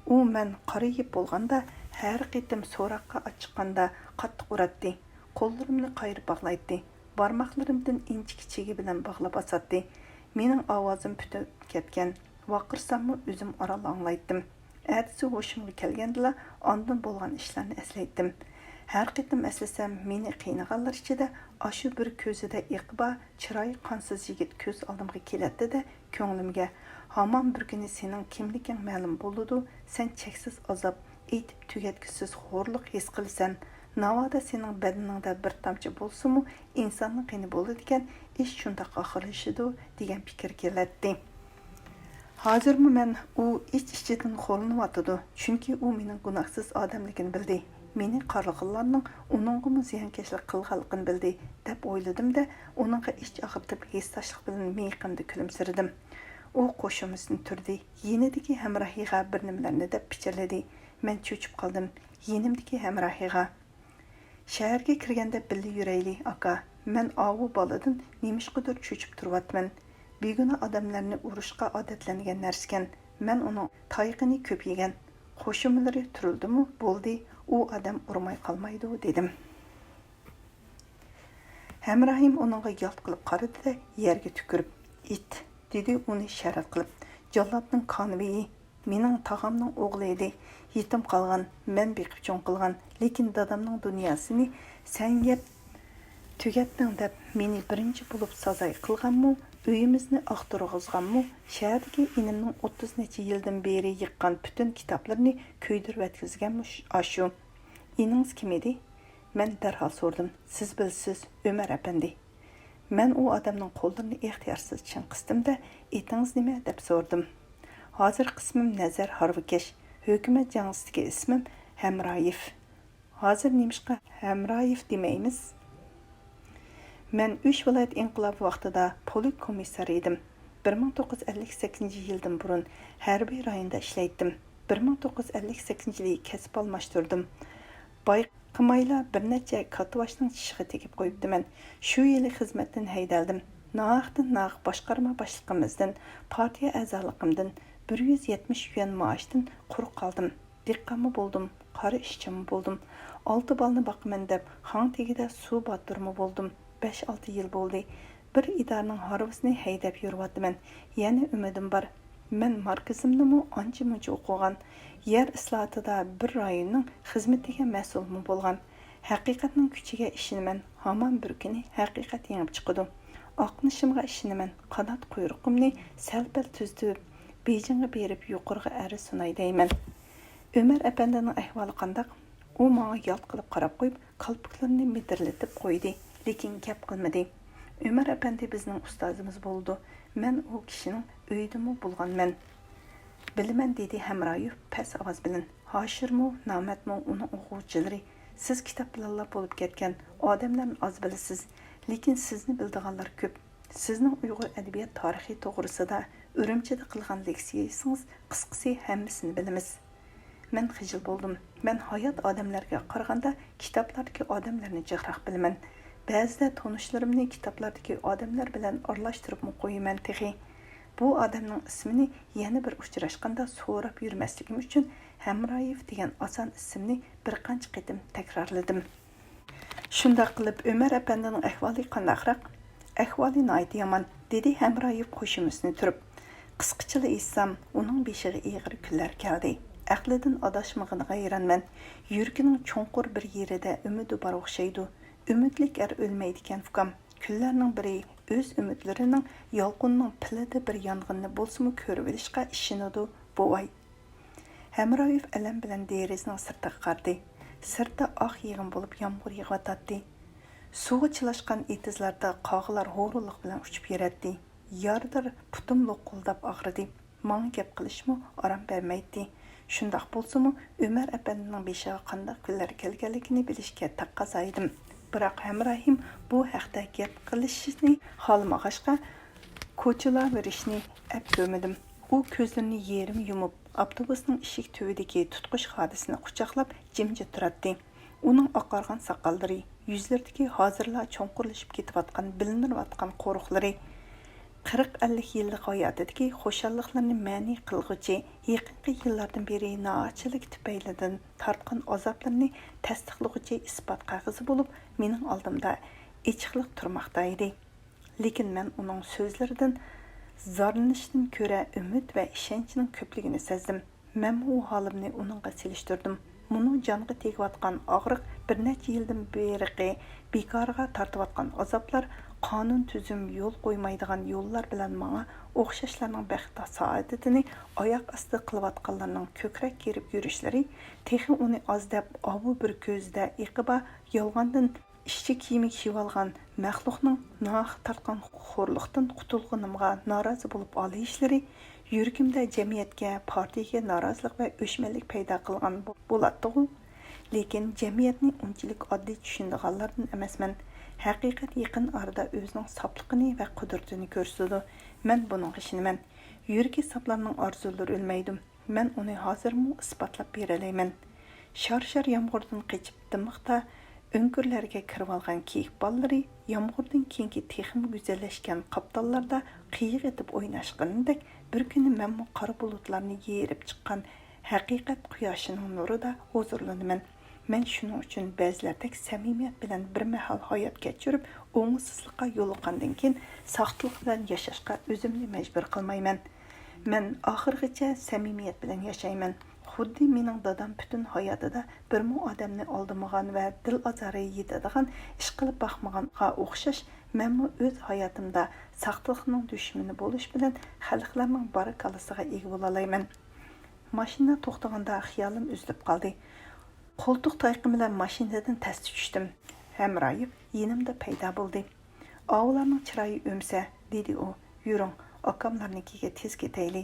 ئۇ مەن قارا يىپ بولغاندا، ھەر قېتىم سوراققا ئاچىققاندا قاتتىق ئۇراتتى. قوللىرىمنى قايرىپ باغلايتتى. بارماقلىرىمدىن ئىنچىكە چىگى بىلەن باغلاپ ئاساتتى. مېنىڭ ئاۋازىم پۈتۈپ كەتكەن. ۋارقىرىساممۇ ئۆزۈم ئاران ئاڭلايتتىم. ئەتىسى ھوشۇمغا كەلگەندىلا ئاندىن بولغان ئىشلارنى ئەسلەيتتىم. ھەر قېتىم ئەسلىسەم، مېنى قىينىغانلار ئىچىدە ئاشۇ بىر كۆزىدە ئېقى بار، چىرايى قانسىز يىگىت كۆز ئالدىمغا كېلەتتى-دە، كۆڭلۈمگە، ھامان بىر كۈنى سېنىڭ كىملىكىڭ مەلۇم بولىدۇ، سەن چەكسىز ئازاب، ئېيتىپ تۈگەتكۈسىز خورلۇق ھېس قىلىسەن. ناۋادا سېنىڭ بەدىنىڭدە بىر تامچە بولسىمۇ ئىنساننىڭ قېنى بولىدىكەن، ئىش شۇنداق ئاخىرلىشىدۇ، دېگەن پىكىر كېلەتتى. ھازىرمۇ مەن ئۇ ئىچ-ئىچىدىن خورلىنىۋاتىدۇ، چۈنكى ئۇ مېنىڭ گۇناھسىز ئادەملىكىنى بىلدى. مېنى قارىغانلارنىڭ ئۇنىڭغىمۇ زىيانكەشلىك قىلغانلىقىنى بىلدى، دەپ ئويلىدىم-دە، ئۇنىڭغا ئىچ ئاغرىتىپ، ھېسداشلىق بىلەن مىيىقىمدا كۈلۈمسىرىدىم. ئۇ قوشۇمىسىنى تۈردى، يېنىدىكى ھەمراھىغا بىر نېمىلەرنى دەپ پىچىرلىدى. مەن چۆچۈپ قالدىم. يېنىمدىكى ھەمراھىغا، شەھەرگە كىرگەندە بىللە يۈرەيلى، ئاكا. مەن ئاۋۇ بالىدىن نېمىشقىدۇر چۆچۈپ تۇرۇۋاتىمەن. بىگۇناھ ئادەملەرنى ئۇرۇشقا ئادەتلەنگەن نەرسىكەن. مەن ئۇنىڭ تايىقىنى كۆپ يېگەن. قوشۇمىلىرى تۇرۇلدىمۇ، بولدى، ئۇ ئادەم ئۇرماي قالمايدۇ، دېدىم. ھەمراھىم ئۇنىڭغا يالت قىلىپ قارىدى-دە، يەرگە تۈكۈرۈپ، ئىت، دېدى ئۇنى شەرەت قىلىپ. جاللاتنىڭ كانىۋىيى، مېنىڭ تاغامنىڭ ئوغلى ئىدى. يېتىم قالغان، مەن بېقىپ چوڭ قىلغان، لېكىن دادامنىڭ دۇنياسىنى سەن يەپ تۈگەتتىڭ دەپ مېنى بىرىنچى بولۇپ سازاي قىلغانمۇ، ئۆيىمىزنى ئاق تۇرغۇزغانمۇ، شەھەردىكى ئىنىمنىڭ ئوتتۇز نەچچە يىلدىن بېرى يىغقان پۈتۈن كىتابلىرىنى كۆيدۈرۈۋەتكۈزگەنمۇ ئاشۇ. ئىنىڭىز كىم ئىدى؟ مەن دەرھال سورىدىم، سىز بىلىسىز، ئۆمەر ئەپەندى. مەن ئۇ ئادەمنىڭ قوللىرىنى ئىختىيارسىز چىڭ قىستىم-دە، ئېتىڭىز نېمە؟ دەپ سورىدىم. ھازىرقى ئىسمىم نەزەر ھارۋىكەش، ھۆكۈمەت جەڭزىسىدىكى ئىسمىم ھەمرايېف. ھازىر نېمىشقا ھەمرايېف دېمەيمىز؟ مەن ئۈچ ۋىلايەت ئىنقىلابى ۋاقتىدا پولك كومىسسارى ئىدىم. بىر مىڭ توققۇز يۈز ئەللىك سەككىزىنچى يىلدىن بۇرۇن ھەربىي رايوندا ئىشلەيتتىم. بىر مىڭ توققۇز يۈز ئەللىك سەككىزىنچى يىلى كەسىپ ئالماشتۇردۇم. بايقىمايلا بىر نەچچە كاتتىباشنىڭ چىشىغا تېگىپ قويۇپتىمەن. شۇ يىلى خىزمەتتىن ھەيدەلدىم. ناھەقتىن ناھەق باشقارما باشلىقىمىزدىن، پارتىيە ئەزالىقىمدىن، بىر يۈز يەتمىش يۈەن مائاشتىن قۇرۇق قالدىم. دېھقانمۇ بولدۇم، قارا ئىشچىمۇ بولدۇم. ئالتە بالىنى باقىمەن دەپ، خاڭ تېگىدە سۇ باتۇرىمۇ بولدۇم. بەش-ئالتە يىل بولدى. بىر ئىدارىنىڭ ھارۋىسىنى ھەيدەپ يۈرۈۋاتىمەن. يەنە ئۈمىدىم بار. مەن ماركسىزمنىمۇ ئانچە-مۇنچە ئوقۇغان، يەر ئىسلاھاتىدا بىر رايوننىڭ خىزمىتىگە مەسئۇلمۇ بولغان. ھەقىقەتنىڭ كۈچىگە ئىشىنىمەن، ھامان بىر كۈنى ھەقىقەت يېڭىپ چىقىدۇ. ئاقنىشىمغا ئىشىنىمەن، قانات قۇيرۇقۇمنى سەل-پەل تۈزىتىپ، بېيجىڭغا بېرىپ يۇقىرىغا ئەرز سۇناي دەيمەن. ئۆمەر ئەپەندىنىڭ ئەھۋالى قانداق؟ ئۇ ماڭا يالت قىلىپ قاراپ قويۇپ، كالپۇكلىرىنى مىدىرلىتىپ قويدى، لېكىن گەپ قىلمىدى. ئۆمەر ئەپەندى بىزنىڭ ئۇستازىمىز بولىدۇ. مەن ئۇ كىشىنىڭ ئۆيىدىمۇ بولغانمەن. بىلىمەن، دېدى ھەمرايېف پەس ئاۋاز بىلەن. ھاشىرمۇ، نامەتمۇ، ئۇنىڭ ئوقۇغۇچىلىرى. سىز كىتاب بىلەنلا بولۇپ كەتكەن ئادەملەرنى ئاز بىلىسىز، لېكىن سىزنى بىلىدىغانلار كۆپ. سىزنىڭ ئۇيغۇر ئەدەبىيات تارىخى توغرىسىدا ئۈرۈمچىدە قىلغان لېكسىيىسىڭىز قىسقىسى ھەممىسىنى بىلىمىز. مەن خىجىل بولدۇم. مەن ھايات ئادەملەرگە قارىغاندا كىتابلاردىكى ئادەملەرنى جىقراق بىلىمەن. بەزىدە تونۇشلىرىمنى كىتابلاردىكى ئادەملەر بىلەن ئارىلاشتۇرۇپمۇ قويىمەن تېخى. بۇ ئادەمنىڭ ئىسمىنى يەنە بىر ئۇچراشقاندا سوراپ يۈرمەسلىكىم ئۈچۈن ھەمرايېف دېگەن ئاسان ئىسىمنى بىر قانچە قېتىم تەكرارلىدىم. شۇنداق قىلىپ، ئۆمەر ئەپەندىنىڭ ئەھۋالى قانداقراق؟ ئەھۋالى ناھايىتى يامان، دېدى ھەمرايېف قوشۇمىسىنى تۈرۈپ. قىسقىچىلا ئېيتسام، ئۇنىڭ بېشىغا ئېغىر كۈنلەر كەلدى. ئەقلىدىن ئاداشمىغىنىغا ھەيرانمەن. يۈرىكىنىڭ چوڭقۇر بىر يېرىدە ئۈمىدى بار ئوخشايدۇ. ئۈمىدلىك ئەر ئۆلمەيدىكەن، ئۇكام. كۈنلەرنىڭ بىرى ئۆز ئۈمىدلىرىنىڭ يالقۇنىنىڭ پىلىدە بىر يانغىننى بولسىمۇ كۆرۈۋېلىشقا ئىشىنىدۇ، بوۋاي. ھەمرايېف ئەلەم بىلەن دېرىزىنىڭ سىرتىغا قارىدى. سىرتتا ئاق يېغىن بولۇپ يامغۇر يېغىۋاتاتتى. سۇغا چىلاشقان ئېتىزلاردا قاغىلار ھۇرۇنلۇق بىلەن ئۇچۇپ يۈرەتتى. يارىدار پۇتۇم لوققۇلداپ ئاغرىدى. ماڭا گەپ قىلىشمۇ ئارام بەرمەيتتى. شۇنداق بولسىمۇ، ئۆمەر ئەپەندىنىڭ بېشىغا قانداق كۈنلەر كەلگەنلىكىنى بىلىشكە تەقەززا ئىدىم. بىراق ھەمرايىم بۇ ھەقتە گەپ قىلىشنى خالىمىغاچقا، كوچىلاۋېرىشنى ئەپ كۆرمىدىم. ئۇ كۆزلىرىنى يېرىم يۇمۇپ، ئاپتوبۇسنىڭ ئىشىك تۈۋىدىكى تۇتقۇچ خادىسىنى قۇچاقلاپ جىمجىت تۇراتتى. ئۇنىڭ ئاقارغان ساقاللىرى، يۈزلىرىدىكى ھازىرلا چوڭقۇرلىشىپ كېتىۋاتقان، بىلىنىۋاتقان قورۇقلىرى، قىرىق-ئەللىك يىللىق ھاياتىدىكى خۇشاللىقلىرىنى مەنئى قىلغۇچى، يېقىنقى يىللاردىن بېرى ناھەقچىلىك تۈپەيلىدىن تارتقان ئازابلىرىنى تەستىقلىغۇچى ئىسپات قەغىزى بولۇپ مېنىڭ ئالدىمدا ئېچىقلىق تۇرماقتا ئىدى. لېكىن مەن ئۇنىڭ سۆزلىرىدىن زارلىنىشتىن كۆرە ئۈمىد ۋە ئىشەنچنىڭ كۆپلۈكىنى سەزدىم. مەنمۇ ئۇ ھالىمنى ئۇنىڭغا سېلىشتۇردۇم. مۇنۇ جانغا تېگىۋاتقان ئاغرىق بىر نەچچە يىلدىن بېرىقى بىكارغا تارتىۋاتقان ئازابلار، قانۇن تۈزۈم يول قويمايدىغان يوللار بىلەن ماڭا ئوخشاشلارنىڭ بەخت سائادىتىنى ئاياق ئاستى قىلىۋاتقانلارنىڭ كۆكرەك كېرىپ يۈرۈشلىرى تېخى ئۇنى ئاز دەپ، ئاۋۇ بىر كۆزىدە ئېقى بار يالغاندىن ئىشچى كىيىمى كىيىۋالغان مەخلۇقنىڭ ناھەق تارتقان خورلۇقتىن قۇتۇلغىنىمغا نارازى بولۇپ ئالىيىشلىرى يۈرىكىمدە جەمئىيەتكە، پارتىيەگە نارازىلىق ۋە ئۆچمەنلىك پەيدا قىلغان بو-، بولاتتىغۇ. لېكىن جەمئىيەتنى ئۇنچىلىك ئاددىي چۈشىنىدىغانلاردىن ئەمەسمەن. ھەقىقەت يېقىن ئارىدا ئۆزىنىڭ ساپلىقىنى ۋە قۇدرىتىنى كۆرسىتىدۇ. مەن بۇنىڭغا ئىشىنىمەن. يۈرىكى ساپلارنىڭ ئارزۇلىرى ئۆلمەيدۇ. مەن ئۇنى ھازىرمۇ ئىسپاتلاپ بېرەلەيمەن. شار-شار يامغۇردىن قېچىپ دىمىقتا ئۆڭكۈرلەرگە كىرىۋالغان كېيىك بالىلىرى يامغۇردىن كېيىنكى تېخىمۇ گۈزەللەشكەن قاپتاللاردا قىيىق ئېتىپ ئويناشقىنىدەك، بىر كۈنى مەنمۇ قارا بۇلۇتلارنى يېرىپ چىققان ھەقىقەت قۇياشىنىڭ نۇرىدا ھۇزۇرلىنىمەن. مەن شۇنىڭ ئۈچۈن بەزىلەردەك سەمىمىيەت بىلەن بىر مەھەل ھايات كەچۈرۈپ، ئوڭۇشسىزلىققا يولۇققاندىن كېيىن ساختىلىق بىلەن ياشاشقا ئۆزۈمنى مەجبۇر قىلمايمەن. مەن ئاخىرغىچە سەمىمىيەت بىلەن ياشايمەن. خۇددى مېنىڭ دادام پۈتۈن ھاياتىدا بىرمۇ ئادەمنى ئالدىمىغان ۋە دىل ئازارى يېتىدىغان ئىش قىلىپ باقمىغانغا ئوخشاش، مەنمۇ ئۆز ھاياتىمدا ساختىلىقنىڭ دۈشمىنى بولۇش بىلەن خەلقلەرنىڭ بارا كاللىسىغا ئىگە بولالايمەن. ماشىنا توختىغاندا خىيالىم ئۈزۈلۈپ قالدى. قولتۇق تايىقىم بىلەن ماشىنىدىن تەستە چۈشتۈم. ھەمرايېف يېنىمدا پەيدا بولدى. «ئاۋۇلارنىڭ چىرايى ئۆمسە»، دېدى ئۇ. «يۈرۈڭ، ئاكاملارنىڭكىگە تېز كېتەيلى.»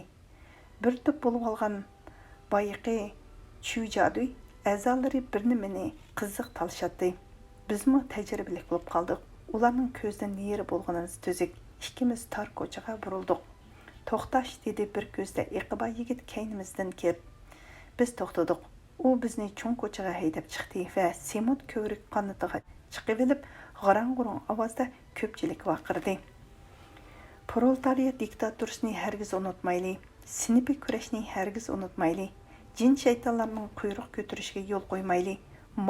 بىر توپ بولۇۋالغان بايىقى چۈ جادۈي ئەزالىرى بىرنېمىنى قىزىق تالىشاتتى. بىزمۇ تەجرىبىلىك بولۇپ قالدۇق. ئۇلارنىڭ كۆزىدىن نېرى بولغىنىمىز تۈزۈك. ئىككىمىز تار كوچىغا بۇرۇلدۇق. «توختاش!» دېدى بىر كۆزدە ئېقى بار يىگىت كەينىمىزدىن كېلىپ. بىز توختىدۇق. ئۇ بىزنى چوڭ كوچىغا ھەيدەپ چىقتى ۋە سېمونت كۆۋرۈك قانىتىغا چىقىۋېلىپ، غاراڭ-غۇرۇڭ ئاۋازدا كۆپچىلىككە ۋارقىرىدى: «پرولېتارىيە دىكتاتورىسىنى ھەرگىز ئۇنتۇمايلى! سىنىپىي كۈرەشنى ھەرگىز ئۇنتۇمايلى! جىن-شەيتانلارنىڭ قۇيرۇق كۆتۈرۈشىگە يول قويمايلى!»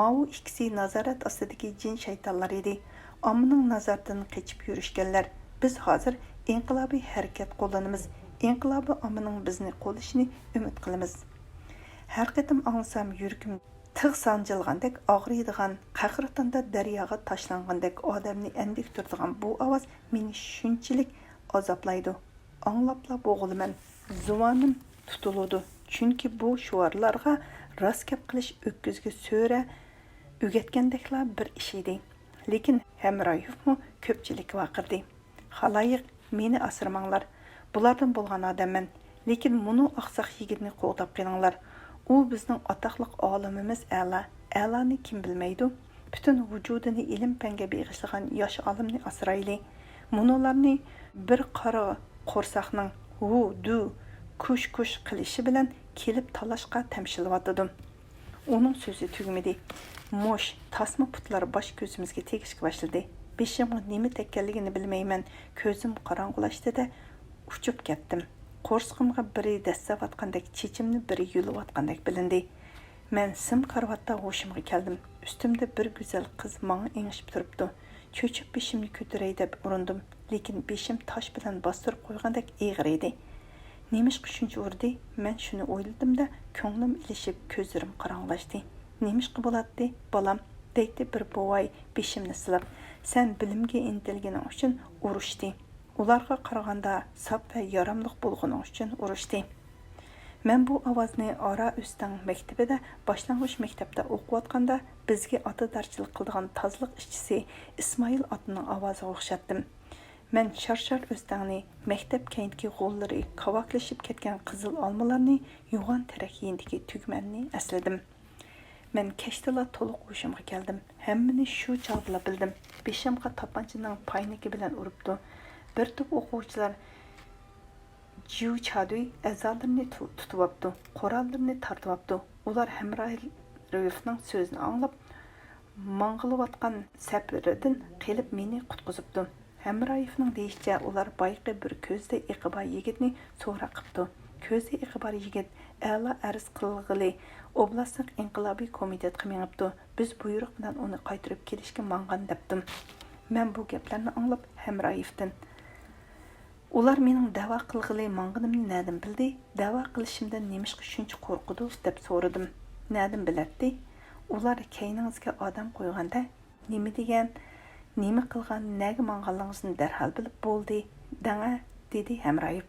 ماۋۇ ئىككىسى نازارەت ئاستىدىكى جىن-شەيتانلار ئىدى. ئاممىنىڭ نازارىتىدىن قېچىپ يۈرۈشكەنلەر. بىز ھازىر ئىنقىلابىي ھەرىكەت قوللىنىمىز. ئىنقىلابىي ئاممىنىڭ بىزنى قوللىشىنى ئۈمىد قىلىمىز. ھەر قېتىم ئاڭلىسام، يۈرىكىم تىغ سانجىلغاندەك ئاغرىيدىغان، قەھرىتاندا دەرياغا تاشلانغاندەك ئادەمنى ئەندىكتۈرىدىغان بۇ ئاۋاز مېنى شۇنچىلىك ئازابلايدۇ. ئاڭلاپلا بوغۇلىمەن. زۇۋانىم تۇتۇلىدۇ. چۈنكى بۇ شوئارلارغا راست گەپ قىلىش ئۆكۈزگە سۆرە ئۆگەتكەندەكلا بىر ئىش ئىدى. لېكىن ھەمرايېفمۇ كۆپچىلىككە ۋارقىرىدى: «خالايىق، مېنى ئاسرىماڭلار. بۇلاردىن بولغان ئادەممەن. لېكىن مۇنۇ ئاقساق يىگىتنى قوغداپ قېلىڭلار. ئۇ بىزنىڭ ئاتاقلىق ئالىمىمىز ئەلا. ئەلانى كىم بىلمەيدۇ؟ پۈتۈن ۋۇجۇدىنى ئىلىم-پەنگە بېغىشلىغان ياش ئالىمنى ئاسرايلى. مۇنۇلارنى بىر قارا قورساقنىڭ ھۇ، دۈ، كۇش-كۇش قىلىشى بىلەن كېلىپ تالاشقا تەمشىلىۋاتىدۇ.» ئۇنىڭ سۆزى تۈگىمىدى. مۇش، تاسما پۇتلار باش كۆزىمىزگە تېگىشكە باشلىدى. بېشىمغا نېمە تەگكەنلىكىنى بىلمەيمەن، كۆزۈم قاراڭغۇلاشتى-دە، ئۇچۇپ كەتتىم. قورسىقىمغا بىرى دەسسەۋاتقاندەك، چېچىمنى بىرى يۇلۇۋاتقاندەك بىلىندى. مەن سىم كارىۋاتتا ھوشۇمغا كەلدىم. ئۈستۈمدە بىر گۈزەل قىز ماڭا ئېڭىشىپ تۇرۇپتۇ. چۆچۈپ بېشىمنى كۆتۈرەي دەپ ئۇرۇندۇم، لېكىن بېشىم تاش بىلەن باستۇرۇپ قويغاندەك ئېغىر ئىدى. نېمىشقا شۇنچە ئۇردى؟ مەن شۇنى ئويلىدىم-دە، كۆڭلۈم ئېلىشىپ، كۆزلىرىم قاراڭغۇلاشتى. «نېمىشقا بولاتتى، بالام؟» دەيتتى بىر بوۋاي بېشىمنى سىلاپ. «سەن بىلىمگە ئىنتىلگىنىڭ ئۈچۈن ئۇرۇشتى. ئۇلارغا قارىغاندا ساپ ۋە ياراملىق بولغىنىڭ ئۈچۈن ئۇرۇشتى.» مەن بۇ ئاۋازنى ئارا ئۆستەڭ مەكتىپىدە باشلانغۇچ مەكتەپتە ئوقۇۋاتقاندا بىزگە ئاتىدارچىلىق قىلىدىغان تازىلىق ئىشچىسى ئىسمائىل ئاتىنىڭ ئاۋازىغا ئوخشاتتىم. مەن شار-شار ئۆستەڭنى، مەكتەپ كەينىدىكى غوللىرى كاۋاكلىشىپ كەتكەن قىزىل ئالمىلارنى، يوغان تېرەك يېنىدىكى تۈگمەننى ئەسلىدىم. مەن كەچتىلا تولۇق ھوشۇمغا كەلدىم. ھەممىنى شۇ چاغدىلا بىلدىم. بېشىمغا تاپانچىنىڭ پاينىكى بىلەن ئۇرۇپتۇ. بىر توپ ئوقۇغۇچىلار جيۇ چادۈي ئەزالىرىنى تۇ-، تۇتۇۋاپتۇ، قوراللىرىنى تارتىۋاپتۇ. ئۇلار ھەمرايېفنىڭ سۆزىنى ئاڭلاپ، ماڭغىلىۋاتقان سەپىرىدىن قېلىپ مېنى قۇتقۇزۇپتۇ. ھەمرايېفنىڭ دېيىشىچە، ئۇلار بايىقى بىر كۆزدە ئېقى بار يىگىتنى سوراق قىپتۇ. كۆزدە ئېقى بار يىگىت ئەلا ئەرز قىلغىلى ئوبلاستلىق ئىنقىلابىي كومىتېتقا مېڭىپتۇ. بىز بۇيرۇق بىلەن ئۇنى قايتۇرۇپ كېلىشكە ماڭغان دەپتۇ. مەن بۇ گەپلەرنى ئاڭلاپ ھەمرايېفتىن، «ئۇلار مېنىڭ دەۋا قىلغىلى ماڭغىنىمنى نەدىن بىلدى؟ دەۋا قىلىشىمدىن نېمىشقا شۇنچە قورقىدۇ؟» دەپ سورىدىم. «نەدىن بىلەتتى؟ ئۇلار كەينىڭىزگە ئادەم قويغاندا، نېمە دېگەن، نېمە قىلغان، نەگە ماڭغانلىقىڭىزنى دەرھال بىلىپ، بولدى دەڭە» دېدى ھەمرايېف.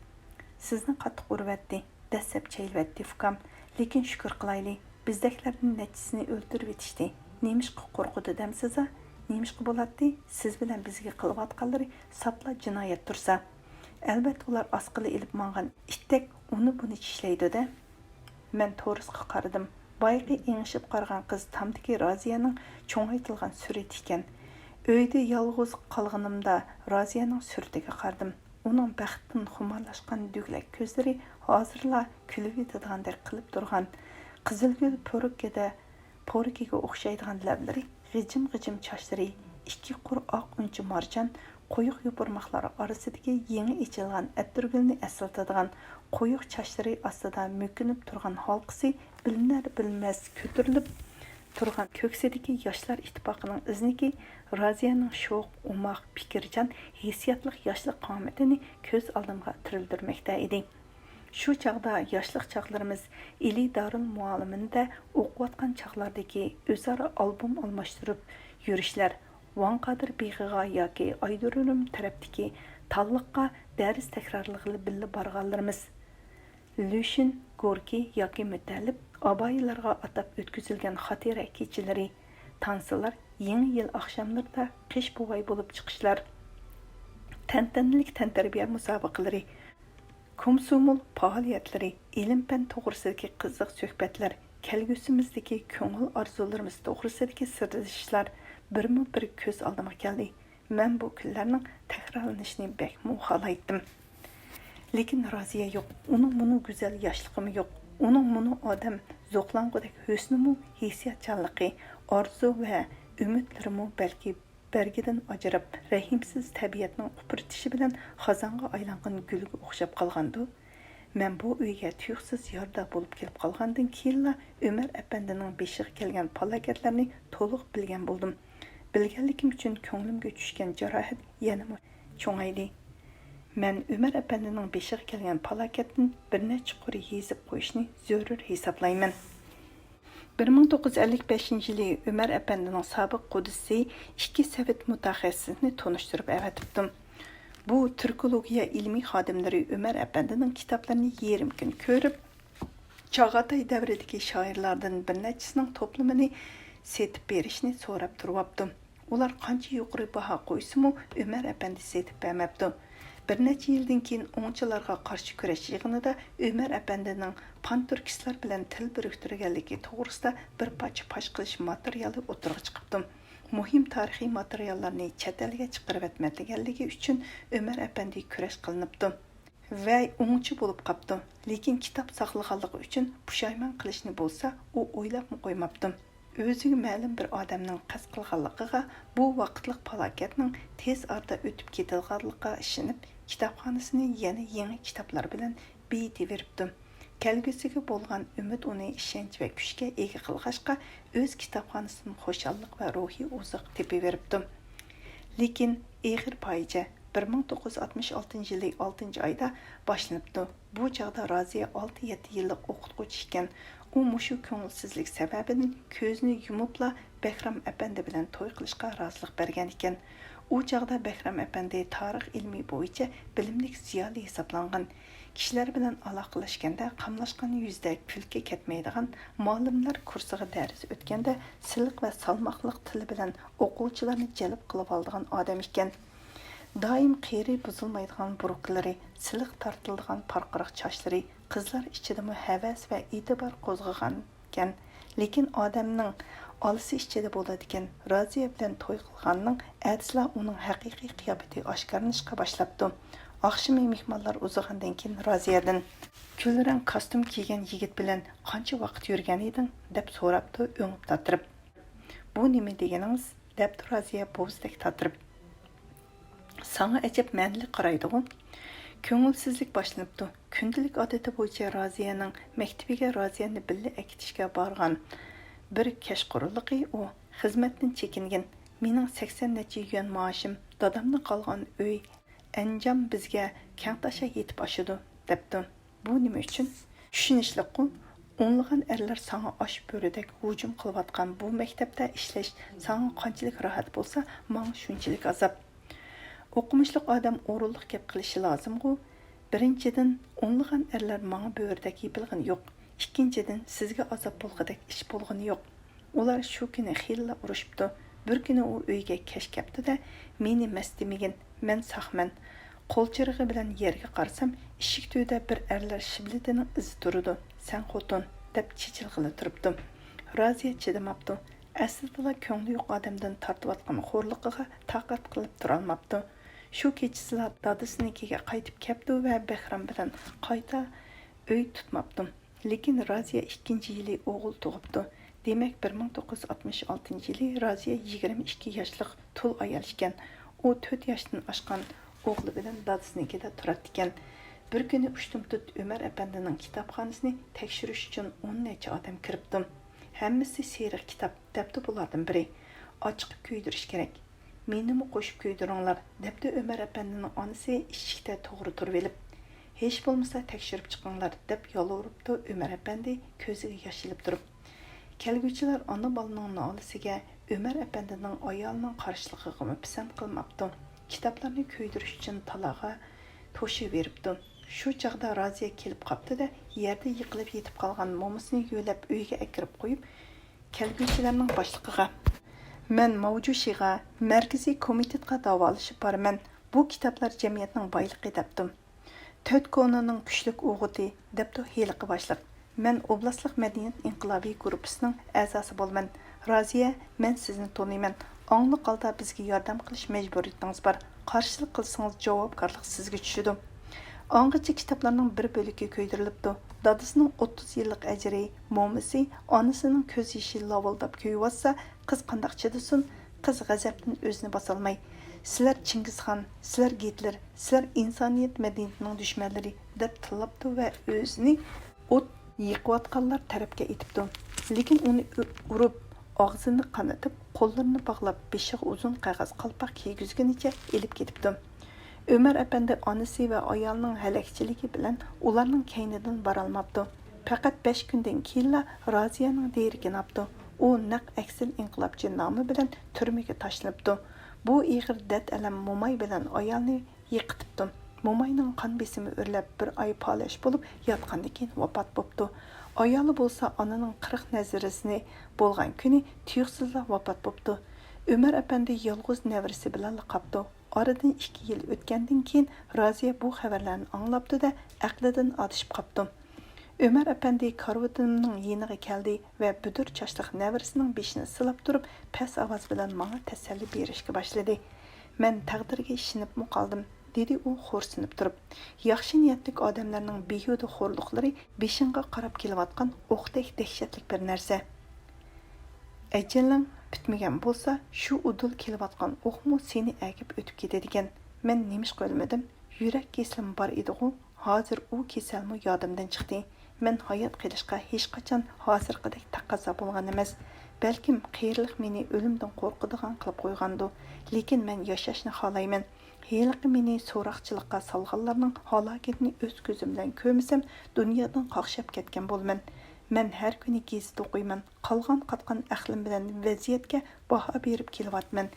«سىزنى قاتتىق ئۇرۇۋەتتى، دەسسەپ چەيلىۋەتتى ئۇكام. لېكىن شۈكۈر قىلايلى، بىزدەكلەردىن نەچچىسىنى ئۆلتۈرۈۋېتىشتى. نېمىشقا قورقىدۇ دەمسىزا؟ نېمىشقا بولاتتى؟ سىز بىلەن بىزگە قىلىۋاتقانلىرى ساپلا جىنايەت تۇرسا. ئەلۋەتتە، ئۇلار ئاسقىلى ئېلىپ ماڭغان ئىتتەك ئۇنى-بۇنى چىشلەيدۇ-دە.» مەن تورۇسقا قارىدىم. بايىقى ئېڭىشىپ قارىغان قىز تامدىكى رازىيەنىڭ چوڭايتىلغان سۈرىتى ئىكەن. ئۆيدە يالغۇز قالغىنىمدا رازىيەنىڭ سۈرىتىگە قارىدىم. ئۇنىڭ بەختتىن خۇمارلاشقان دۈگلەك كۆزلىرى ھازىرلا كۈلۈۋېتىدىغاندەك قىلىپ تۇرغان قىزىلگۈل پورۇكىدە پورىكىگە ئوخشايدىغان لەۋلىرى، غىجىم-غىجىم چاچلىرى، ئىككى قۇر ئاق ئۈنچە مارجان، قويۇق يوپۇرماقلار ئارىسىدىكى يېڭى ئېچىلغان ئەتىرگۈلنى ئەسلىتىدىغان قويۇق چاچلىرى ئاستىدا مۆكۈنۈپ تۇرغان ھالقىسى بىلىنەر-بىلمەس كۆتۈرۈلۈپ تۇرغان كۆكسىدىكى ياشلار ئىتتىپاقىنىڭ ئىزنىكى رازىيەنىڭ شوخ، ئوماق، پىكىرچان، ھېسسىياتلىق ياشلىق قامىتىنى كۆز ئالدىمغا تىرىلدۈرمەكتە ئىدى. شۇ چاغدا ياشلىق چاغلىرىمىز ئىلى دارىلمۇئەللىمىنىدە ئوقۇۋاتقان چاغلاردىكى ئۆزئارا ئالبوم ئالماشتۇرۇپ يۈرۈشلەر، ۋاڭ قادىر بېغىغا ياكى ئايرودروم تەرەپتىكى تاللىققا دەرس تەكرارلىغىلى بىللە بارغانلىرىمىز، لۈشۈن گوركىي ياكى مۇتەللىپ ئابايىلارغا ئاتاپ ئۆتكۈزۈلگەن خاتىرە كېچىلىرى، تانسىلار، يېڭى يىل ئاخشاملىرىدا قىش بوۋاي بولۇپ چىقىشلار، تەنتەنىلىك تەنتەربىيە مۇسابىقىلىرى، كومسومول پائالىيەتلىرى، ئىلىم-پەن توغرىسىدىكى قىزىق سۆھبەتلەر، كەلگۈسىمىزدىكى كۆڭۈل ئارزۇلىرىمىز توغرىسىدىكى سىردىشىشلار بىرمۇ بىر كۆز ئالدىمغا كەلدى. مەن بۇ كۈنلەرنىڭ تەكرارلىنىشىنى بەكمۇ خالايتتىم. لېكىن رازىيە يوق. ئۇنىڭ مۇنۇ گۈزەل ياشلىقىمۇ يوق. ئۇنىڭ مۇنۇ ئادەم زوقلانغۇدەك ھۆسنىمۇ، ھېسسىياتچانلىقى، ئارزۇ ۋە ئۈمىدلىرىمۇ بەلكى بەرگىدىن ئاجراپ، رەھىمسىز تەبىئەتنىڭ ئۇپرىتىشى بىلەن خازانغا ئايلانغان گۈلگە ئوخشاپ قالغاندۇ. مەن بۇ ئۆيگە تۇيۇقسىز يارىدار بولۇپ كېلىپ قالغاندىن كېيىنلا ئۆمەر ئەپەندىنىڭ بېشىغا كەلگەن پالاكەتلەرنى تولۇق بىلگەن بولدۇم. بىلگەنلىكىم ئۈچۈن كۆڭلۈمگە چۈشكەن جاراھەت يەنىمۇ چوڭايدى. مەن ئۆمەر ئەپەندىنىڭ بېشىغا كەلگەن پالاكەتتىن بىر نەچچە قۇر يېزىپ قويۇشنى زۆرۈر ھېسابلايمەن. بىر مىڭ توققۇز يۈز ئەللىك بەشىنچى يىلى ئۆمەر ئەپەندىنىڭ سابىق قۇدىسى ئىككى سوۋېت مۇتەخەسسىسىنى تونۇشتۇرۇپ ئەۋەتىپتۇ. بۇ تۈركولوگىيە ئىلمىي خادىملىرى ئۆمەر ئەپەندىنىڭ كىتابلىرىنى يېرىم كۈن كۆرۈپ، چاغاتاي دەۋرىدىكى شائىرلاردىن بىر نەچچىسىنىڭ توپلىمىنى سېتىپ بېرىشنى سوراپ تۇرۇۋاپتۇ. ئۇلار قانچە يۇقىرى باھا قويسىمۇ، ئۆمەر ئەپەندى سېتىپ بەرمەپتۇ. بىر نەچچە يىلدىن كېيىن ئوڭچىلارغا قارشى كۈرەش يىغىنىدا ئۆمەر ئەپەندىنىڭ پانتۈركىستلار بىلەن تىل بىرىكتۈرگەنلىكى توغرىسىدا بىر پارچە پاش قىلىش ماتېرىيالى ئوتتۇرىغا چىقىپتۇ. مۇھىم تارىخىي ماتېرىياللارنى چەت ئەلگە چىقىرىۋەتمەدىگەنلىكى ئۈچۈن ئۆمەر ئەپەندى كۈرەش قىلىنىپتۇ ۋە ئوڭچى بولۇپ قاپتۇ. لېكىن كىتاب ساقلىغانلىقى ئۈچۈن پۇشايمان قىلىشنى بولسا ئۇ ئويلاپمۇ قويماپتۇ. ئۆزىگە مەلۇم بىر ئادەمنىڭ قەست قىلغانلىقىغا، بۇ ۋاقىتلىق پالاكەتنىڭ تېز ئارىدا ئۆتۈپ كېتىدىغانلىقىغا ئىشىنىپ، كىتابخانىسىنى يەنە يېڭى كىتابلار بىلەن بېيىتىۋېرىپتۇ. كەلگۈسىگە بولغان ئۈمىد ئۇنى ئىشەنچ ۋە كۈچكە ئىگە قىلغاچقا، ئۆز كىتابخانىسىدىن خۇشاللىق ۋە روھىي ئوزۇق تېپىۋېرىپتۇ. لېكىن ئېغىر پاجىئە بىر مىڭ توققۇز يۈز ئاتمىش ئالتىنچى يىلى ئالتىنچى ئايدا باشلىنىپتۇ. بۇ چاغدا رازىيە ئالتە يەتتە يىللىق ئوقۇتقۇچى ئىكەن. ئۇ مۇشۇ كۆڭۈلسىزلىك سەۋەبىدىن كۆزىنى يۇمۇپلا بەھرام ئەپەندى بىلەن توي قىلىشقا رازىلىق بەرگەن ئىكەن. ئۇ چاغدا بەھرام ئەپەندى تارىخ ئىلمى بويىچە بىلىملىك زىيالىي ھېسابلانغان. كىشىلەر بىلەن ئالاقىلەشكەندە قاملاشقان يۈزدە كۈلكە كەتمەيدىغان، مۇئەللىملەر كۇرسىغا دەرس ئۆتكەندە سىلىق ۋە سالماقلىق تىلى بىلەن ئوقۇغۇچىلارنى جەلپ قىلىۋالىدىغان ئادەم ئىكەن. دائىم قېرى بۇزۇلمايدىغان بۇرۇكلىرى، سىلىق تارتىلىدىغان پارقىراق چاچلىرى قىزلار ئىچىدىمۇ ھەۋەس ۋە ئېتىبار قوزغىغانىكەن. لېكىن ئادەمنىڭ ئالىسى ئىچىدە بولىدىكەن. رازىيە بىلەن توي قىلغاننىڭ ئەتىسىلا ئۇنىڭ ھەقىقىي قىياپىتى ئاشكارىلىنىشقا باشلاپتۇ. ئاخشىمى مېھمانلار ئۇزىغاندىن كېيىن رازىيەدىن، «كۈلرەڭ كاستيۇم كىيگەن يىگىت بىلەن قانچە ۋاقىت يۈرگەن ئىدىڭ؟» دەپ سوراپتۇ ئۆڭۈپ تاتىرىپ. «بۇ نېمە دېگىنىڭىز؟» دەپتۇ رازىيە بوزدەك تاتىرىپ. «ساڭا ئەجەب مەنىلىك قارايدىغۇ؟» كۆڭۈلسىزلىك باشلىنىپتۇ. كۈندىلىك ئادىتى بويىچە رازىيەنىڭ مەكتىپىگە رازىيەنى بىللە ئەكېتىشكە بارغان بىر كەچقۇرۇنلۇقى ئۇ، خىزمەتتىن چېكىنگىن، مېنىڭ سەكسەن نەچچە يۈەن مائاشىم، دادامدىن قالغان ئۆي، ئەنجام بىزگە كەڭتاشا يېتىپ ئاشىدۇ، دەپتۇ. بۇ نېمە ئۈچۈن؟ چۈشىنىشلىكقۇ، ئونلىغان ئەرلەر ساڭا ئاچ بۆرىدەك ھۇجۇم قىلىۋاتقان بۇ مەكتەپتە ئىشلەش ساڭا قانچىلىك راھەت بولسا، ماڭا شۇنچىلىك ئازاب. ئوقۇمۇشلۇق ئادەم ئورۇنلۇق گەپ قىلىشى لازىمغۇ؟ بىرىنچىدىن، ئونلىغان ئەرلەر ماڭا بۆرىدەك يېپىلغىنى يوق. ئىككىنچىدىن، سىزگە ئازاب بولغۇدەك ئىش بولغىنى يوق. ئۇلار شۇ كۈنى خېلىلا ئۇرۇشۇپتۇ. بىر كۈنى ئۇ ئۆيگە كەچ كەپتۇ-دە، مېنى مەس دېمىگىن، مەن ساقمەن. قول چىرىغى بىلەن يەرگە قارىسام، ئىشىك تۈۋىدە بىر ئەرلەر شىبلىتىنىڭ ئىزى تۇرىدۇ. سەن خوتۇن، دەپ چېچىلغىلى تۇرۇپتۇ. رازىيە چىدىماپتۇ. ئەسلىدىلا كۆڭلى يوق ئادەمدىن تارتىۋاتقان خورلۇقىغا تاقەت قىلىپ تۇرالماپتۇ. شۇ كېچىسىلا دادىسىنىڭكىگە قايتىپ كەپتۇ ۋە بەھرام بىلەن قايتا ئۆي تۇتماپتۇ. لېكىن رازىيە ئىككىنچى يىلى ئوغۇل تۇغۇپتۇ. دېمەك، بىر مىڭ توققۇز يۈز ئاتمىش ئالتىنچى يىلى رازىيە يىگىرمە ئىككى ياشلىق تۇل ئايال ئىكەن. ئۇ تۆت ياشتىن ئاشقان ئوغلى بىلەن دادىسىنىڭكىدە تۇراتتىكەن. بىر كۈنى ئۇشتۇمتۇت ئۆمەر ئەپەندىنىڭ كىتابخانىسىنى تەكشۈرۈش ئۈچۈن ئون نەچچە ئادەم كىرىپتۇ. ھەممىسى سېرىق كىتاب، دەپتۇ بۇلاردىن بىرى. ئاچىقىپ كۆيدۈرۈش كېرەك. مېنىمۇ قوشۇپ كۆيدۈرۈڭلار، دەپتۇ ئۆمەر ئەپەندىنىڭ ئانىسى ئىشىكتە توغرا تۇرۇۋېلىپ. ھېچ بولمىسا تەكشۈرۈپ چىقىڭلار، دەپ يالۋۇرۇپتۇ ئۆمەر ئەپەندى كۆزىگە ياش ئېلىپ تۇرۇپ. كەلگۈچىلەر ئانا بالىنىڭ نالىسىگە، ئۆمەر ئەپەندىنىڭ ئايالىنىڭ قارشىلىقىغىمۇ پىسەنت قىلماپتۇ. كىتابلارنى كۆيدۈرۈش ئۈچۈن تالاغا توشۇۋېرىپتۇ. شۇ چاغدا رازىيە كېلىپ قاپتۇ-دە، يەردە يىقىلىپ يېتىپ قالغان مومىسىنى يۆلەپ ئۆيگە ئەكىرىپ قويۇپ، كەلگۈچىلەرنىڭ باشلىقىغا، مەن ماۋجۇشىغا، مەركىزىي كومىتېتقا داۋالىشىپ بارىمەن، بۇ كىتابلار جەمئىيەتنىڭ بايلىقى دەپتۇ. تۆت كونىنىڭ كۈچلۈك ئوغۇتى، دەپتۇ ھېلىقى باشلىق. مەن ئوبلاستلىق مەدەنىيەت ئىنقىلابى گۇرۇپپىسىنىڭ ئەزاسى بولىمەن. رازىيە، مەن سىزنى تونۇيمەن. ئاڭلىق ھالدا بىزگە ياردەم قىلىش مەجبۇرىيىتىڭىز بار. قارشىلىق قىلسىڭىز، جاۋابكارلىق سىزگە چۈشىدۇ. ئاڭغىچە كىتابلارنىڭ بىر بۆلىكى كۆيدۈرۈلۈپتۇ. دادىسىنىڭ ئوتتۇز يىللىق ئەجرى، مومىسى، ئانىسىنىڭ كۆز يېشى لاۋۇلداپ كۆيۈۋاتسا، قىز قانداق چىدىسۇن؟ قىز غەزەپتىن ئۆزىنى باسالماي، سىلەر چىڭگىزخان، سىلەر گىتلېر، سىلەر ئىنسانىيەت مەدەنىيىتىنىڭ دۈشمەنلىرى، دەپ تىللاپتۇ ۋە ئۆزىنى ئوت يېقىۋاتقانلار تەرەپكە ئېتىپتۇ. لېكىن ئۇنى ئۇ-، ئۇرۇپ، ئاغزىنى قانىتىپ، قوللىرىنى باغلاپ، بېشىغا ئۇزۇن قەغەز قالپاق كىيگۈزگىنىچە ئېلىپ كېتىپتۇ. ئۆمەر ئەپەندى ئانىسى ۋە ئايالىنىڭ ھەلەكچىلىكى بىلەن ئۇلارنىڭ كەينىدىن بارالماپتۇ. پەقەت بەش كۈندىن كېيىنلا رازىيەنىڭ دېرىكىنى ئاپتۇ. ئۇ نەق ئەكسىل ئىنقىلابچى نامى بىلەن تۈرمىگە تاشلىنىپتۇ. بۇ ئېغىر دەرد-ئەلەم موماي بىلەن ئايالنى يىقىتىپتۇ. موماينىڭ قان بېسىمى ئۆرلەپ، بىر ئاي پالەچ بولۇپ ياتقاندىن كېيىن ۋاپات بوپتۇ. ئايالى بولسا ئانىنىڭ قىرىق نەزىرىسىنى بولغان كۈنى تۇيۇقسىزلا ۋاپات بوپتۇ. ئۆمەر ئەپەندى يالغۇز نەۋرىسى بىلەنلا قاپتۇ. ئارىدىن ئىككى يىل ئۆتكەندىن كېيىن رازىيە بۇ خەۋەرلەرنى ئاڭلاپتۇ-دە، ئەقلىدىن ئادىشىپ قاپتۇ. ئۆمەر ئەپەندى كارىۋىتىمنىڭ يېنىغا كەلدى ۋە بۈدۈر چاچلىق نەۋرىسىنىڭ بېشىنى سىلاپ تۇرۇپ، پەس ئاۋاز بىلەن ماڭا تەسەللى بېرىشكە باشلىدى. مەن تەقدىرگە ئىشىنىپمۇ قالدىم، دېدى ئۇ خورسىنىپ تۇرۇپ. ياخشى نىيەتلىك ئادەملەرنىڭ بىھۇدە خورلۇقلىرى بېشىڭغا قاراپ كېلىۋاتقان ئوقتەك دەھشەتلىك بىر نەرسە. ئەجىلىڭ پۈتمىگەن بولسا، شۇ ئۇدۇل كېلىۋاتقان ئوقمۇ سېنى ئەگىپ ئۆتۈپ كېتىدىكەن. مەن نېمىشقا ئۆلمىدىم؟ يۈرەك كېسىلىم بار ئىدىغۇ، ھازىر ئۇ كېسەلمۇ يادىمدىن چىقتى. مەن ھايات قېلىشقا ھېچقاچان ھازىرقىدەك تەقەززا بولغان ئەمەس. بەلكىم قېرىلىق مېنى ئۆلۈمدىن قورقىدىغان قىلىپ قويغاندۇ، لېكىن مەن ياشاشنى خالايمەن. ھېلىقى مېنى سوراقچىلىققا سالغانلارنىڭ ھالاكىتىنى ئۆز كۆزۈم بىلەن كۆرمىسەم، دۇنيادىن قاقشاپ كەتكەن بولىمەن. مەن ھەر كۈنى گېزىت ئوقۇيمەن، قالغان-قاتقان ئەقلىم بىلەن ۋەزىيەتكە باھا بېرىپ كېلىۋاتىمەن.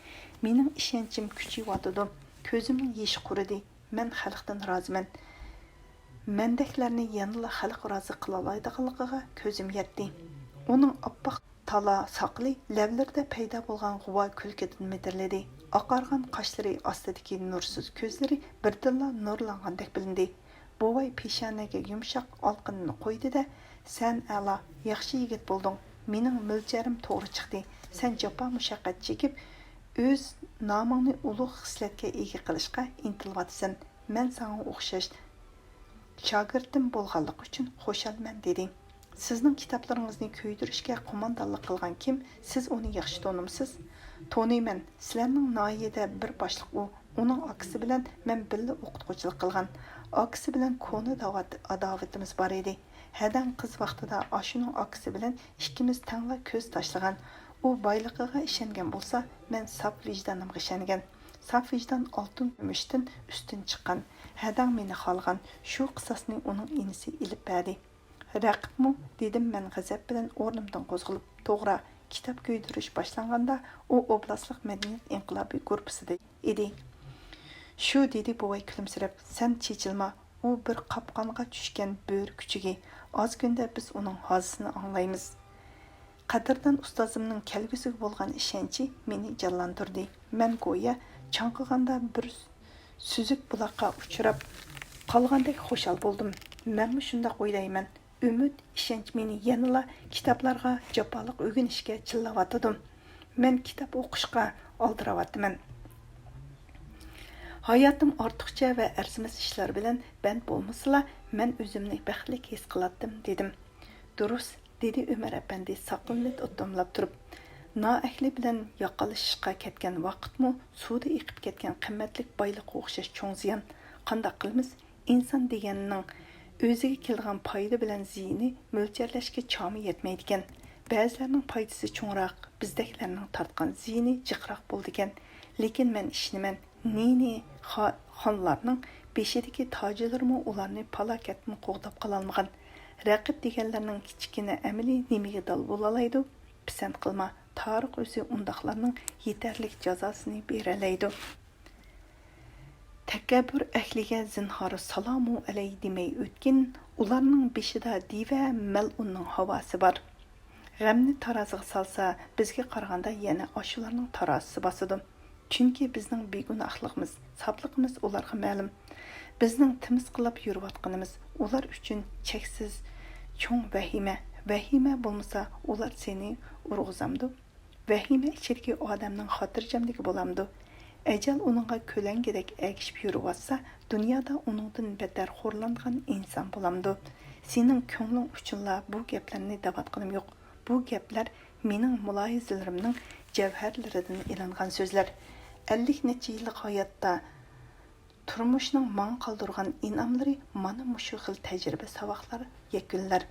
مېنىڭ ئىشەنچىم كۈچىيىۋاتىدۇ. كۆزۈمنىڭ يېشى قۇرۇدى. مەن خەلقتىن رازىمەن. مەندەكلەرنى يەنىلا خەلق رازى قىلالايدىغانلىقىغا كۆزۈم يەتتى. ئۇنىڭ ئاپئاق تالا ساقىلى لەۋلىرىدە پەيدا بولغان غۇۋا كۈلكىدىن مىدىرلىدى. ئاقارغان قاشلىرى ئاستىدىكى نۇرسىز كۆزلىرى بىردىنلا نۇرلانغاندەك بىلىندى. بوۋاي پېشانەگە يۇمشاق ئالقىنىنى قويدى-دە، سەن ئەلا، ياخشى يىگىت بولدۇڭ. مېنىڭ مۆلچەرىم توغرا چىقتى. سەن جاپا-مۇشەققەت چېكىپ، ئۆز نامىڭنى ئۇلۇغ خىسلەتكە ئىگە قىلىشقا ئىنتىلىۋاتىسەن. مەن ساڭا ئوخشاش شاگىرتىم بولغانلىقى ئۈچۈن خۇشالمەن، دېدى. سىزنىڭ كىتابلىرىڭىزنى كۆيدۈرۈشكە قوماندانلىق قىلغان كىم؟ سىز ئۇنى ياخشى تونۇمسىز؟ تونۇيمەن. سىلەرنىڭ ناھىيەدە بىر باشلىق ئۇ. ئۇنىڭ ئاكىسى بىلەن مەن بىللە ئوقۇتقۇچىلىق قىلغان. ئاكىسى بىلەن كونا داۋات-، ئاداۋىتىمىز بار ئىدى. ھەدەڭ قىز ۋاقتىدا ئاشۇنىڭ ئاكىسى بىلەن ئىككىمىز تەڭلا كۆز تاشلىغان. ئۇ بايلىقىغا ئىشەنگەن بولسا، مەن ساپ ۋىجدانىمغا ئىشەنگەن. ساپ ۋىجدان ئالتۇن كۈمۈشتىن ئۈستۈن چىققان. ھەدەڭ مېنى خالىغان، شۇ قىساسنى ئۇنىڭ ئىنىسى ئېلىپ بەردى. رەقىبمۇ؟ دېدىم مەن غەزەپ بىلەن ئورنۇمدىن قوزغىلىپ. توغرا، كىتاب كۆيدۈرۈش باشلانغاندا ئۇ ئوبلاستلىق مەدەنىيەت ئىنقىلابى گۇرۇپپىسىدا ئىدى. شۇ، دېدى بوۋاي كۈلۈمسىرەپ، سەن چېچىلما، ئۇ بىر قاپقانغا چۈشكەن بۆرە كۈچۈكى. ئاز كۈندە بىز ئۇنىڭ ھازىسىنى ئاڭلايمىز. قەدىردان ئۇستازىمنىڭ كەلگۈسىگە بولغان ئىشەنچى مېنى جانلاندۇردى. مەن گويا چاڭقىغاندا بىر سۈزۈك بۇلاققا ئۇچراپ قالغاندەك خۇشال بولدۇم. مەنمۇ شۇنداق ئويلايمەن. ئۈمىد، ئىشەنچ مېنى يەنىلا كىتابلارغا جاپالىق ئۆگىنىشكە چىللاۋاتىدۇ. مەن كىتاب ئوقۇشقا ئالدىراۋاتىمەن. ھاياتىم ئارتۇقچە ۋە ئەرزىمەس ئىشلار بىلەن بەند بولمىسىلا، مەن ئۆزۈمنى بەختلىك ھېس قىلاتتىم، دېدىم. دۇرۇس، دېدى ئۆمەر ئەپەندى ساقىلىنى ئوتتۇملاپ تۇرۇپ. نائەھلى بىلەن ياقىلىشىشقا كەتكەن ۋاقىتمۇ سۇدا ئېقىپ كەتكەن قىممەتلىك بايلىققا ئوخشاش چوڭ زىيان. قانداق قىلىمىز؟ ئىنسان دېگەننىڭ ئۆزىگە كېلىدىغان پايدا بىلەن زىيىنى مۆلچەرلەشكە چامى يەتمەيدىكەن. بەزىلەرنىڭ پايدىسى چوڭراق، بىزدەكلەرنىڭ تارتقان زىيىنى جىقراق بولىدىكەن. لېكىن مەن ئىشىنىمەن، نى نى خا-، خانلارنىڭ بېشىدىكى تاجلىرىمۇ ئۇلارنى پالاكەتتىن قوغداپ قالالمىغان. رەقىب دېگەنلەرنىڭ كىچىككىنە ئەمىلى نېمىگە دال بولالايدۇ؟ پىسەنت قىلما، تارىخ ئۆزى ئۇنداقلارنىڭ يېتەرلىك جازاسىنى بېرەلەيدۇ. تەكەببۇر ئەھلىگە زىنھار سالامۇ ئەلەي دېمەي ئۆتكىن، ئۇلارنىڭ بېشىدا دىۋە مەلئۇننىڭ ھاۋاسى بار. غەمنى تارازىغا سالسا، بىزگە قارىغاندا يەنە ئاشۇلارنىڭ تارازىسى باسىدۇ. چۈنكى بىزنىڭ بىگۇناھلىقىمىز، ساپلىقىمىز ئۇلارغا مەلۇم. بىزنىڭ تىمىسقىلاپ يۈرۈۋاتقىنىمىز ئۇلار ئۈچۈن چەكسىز چوڭ ۋەھىمە. ۋەھىمە بولمىسا، ئۇلار سېنى ئۇرغۇزامدۇ؟ ۋەھىمە ئىچىدىكى ئادەمنىڭ خاتىرجەملىكى بولامدۇ؟ ئەجەل ئۇنىڭغا كۆلەڭگىدەك ئەگىشىپ يۈرۈۋاتسا، دۇنيادا ئۇنىڭدىن بەتەر خورلانغان ئىنسان بولامدۇ؟ سېنىڭ كۆڭلۈڭ ئۈچۈنلا بۇ گەپلەرنى دەۋاتقىنىم يوق. بۇ گەپلەر مېنىڭ مۇلاھىزىلىرىمنىڭ جەۋھەرلىرىدىن ئېلىنغان سۆزلەر. ئەللىك نەچچە يىللىق ھاياتتا تۇرمۇشنىڭ ماڭا قالدۇرغان ئىنئاملىرى مانا مۇشۇ خىل تەجرىبە ساۋاقلار يەكۈنلەر.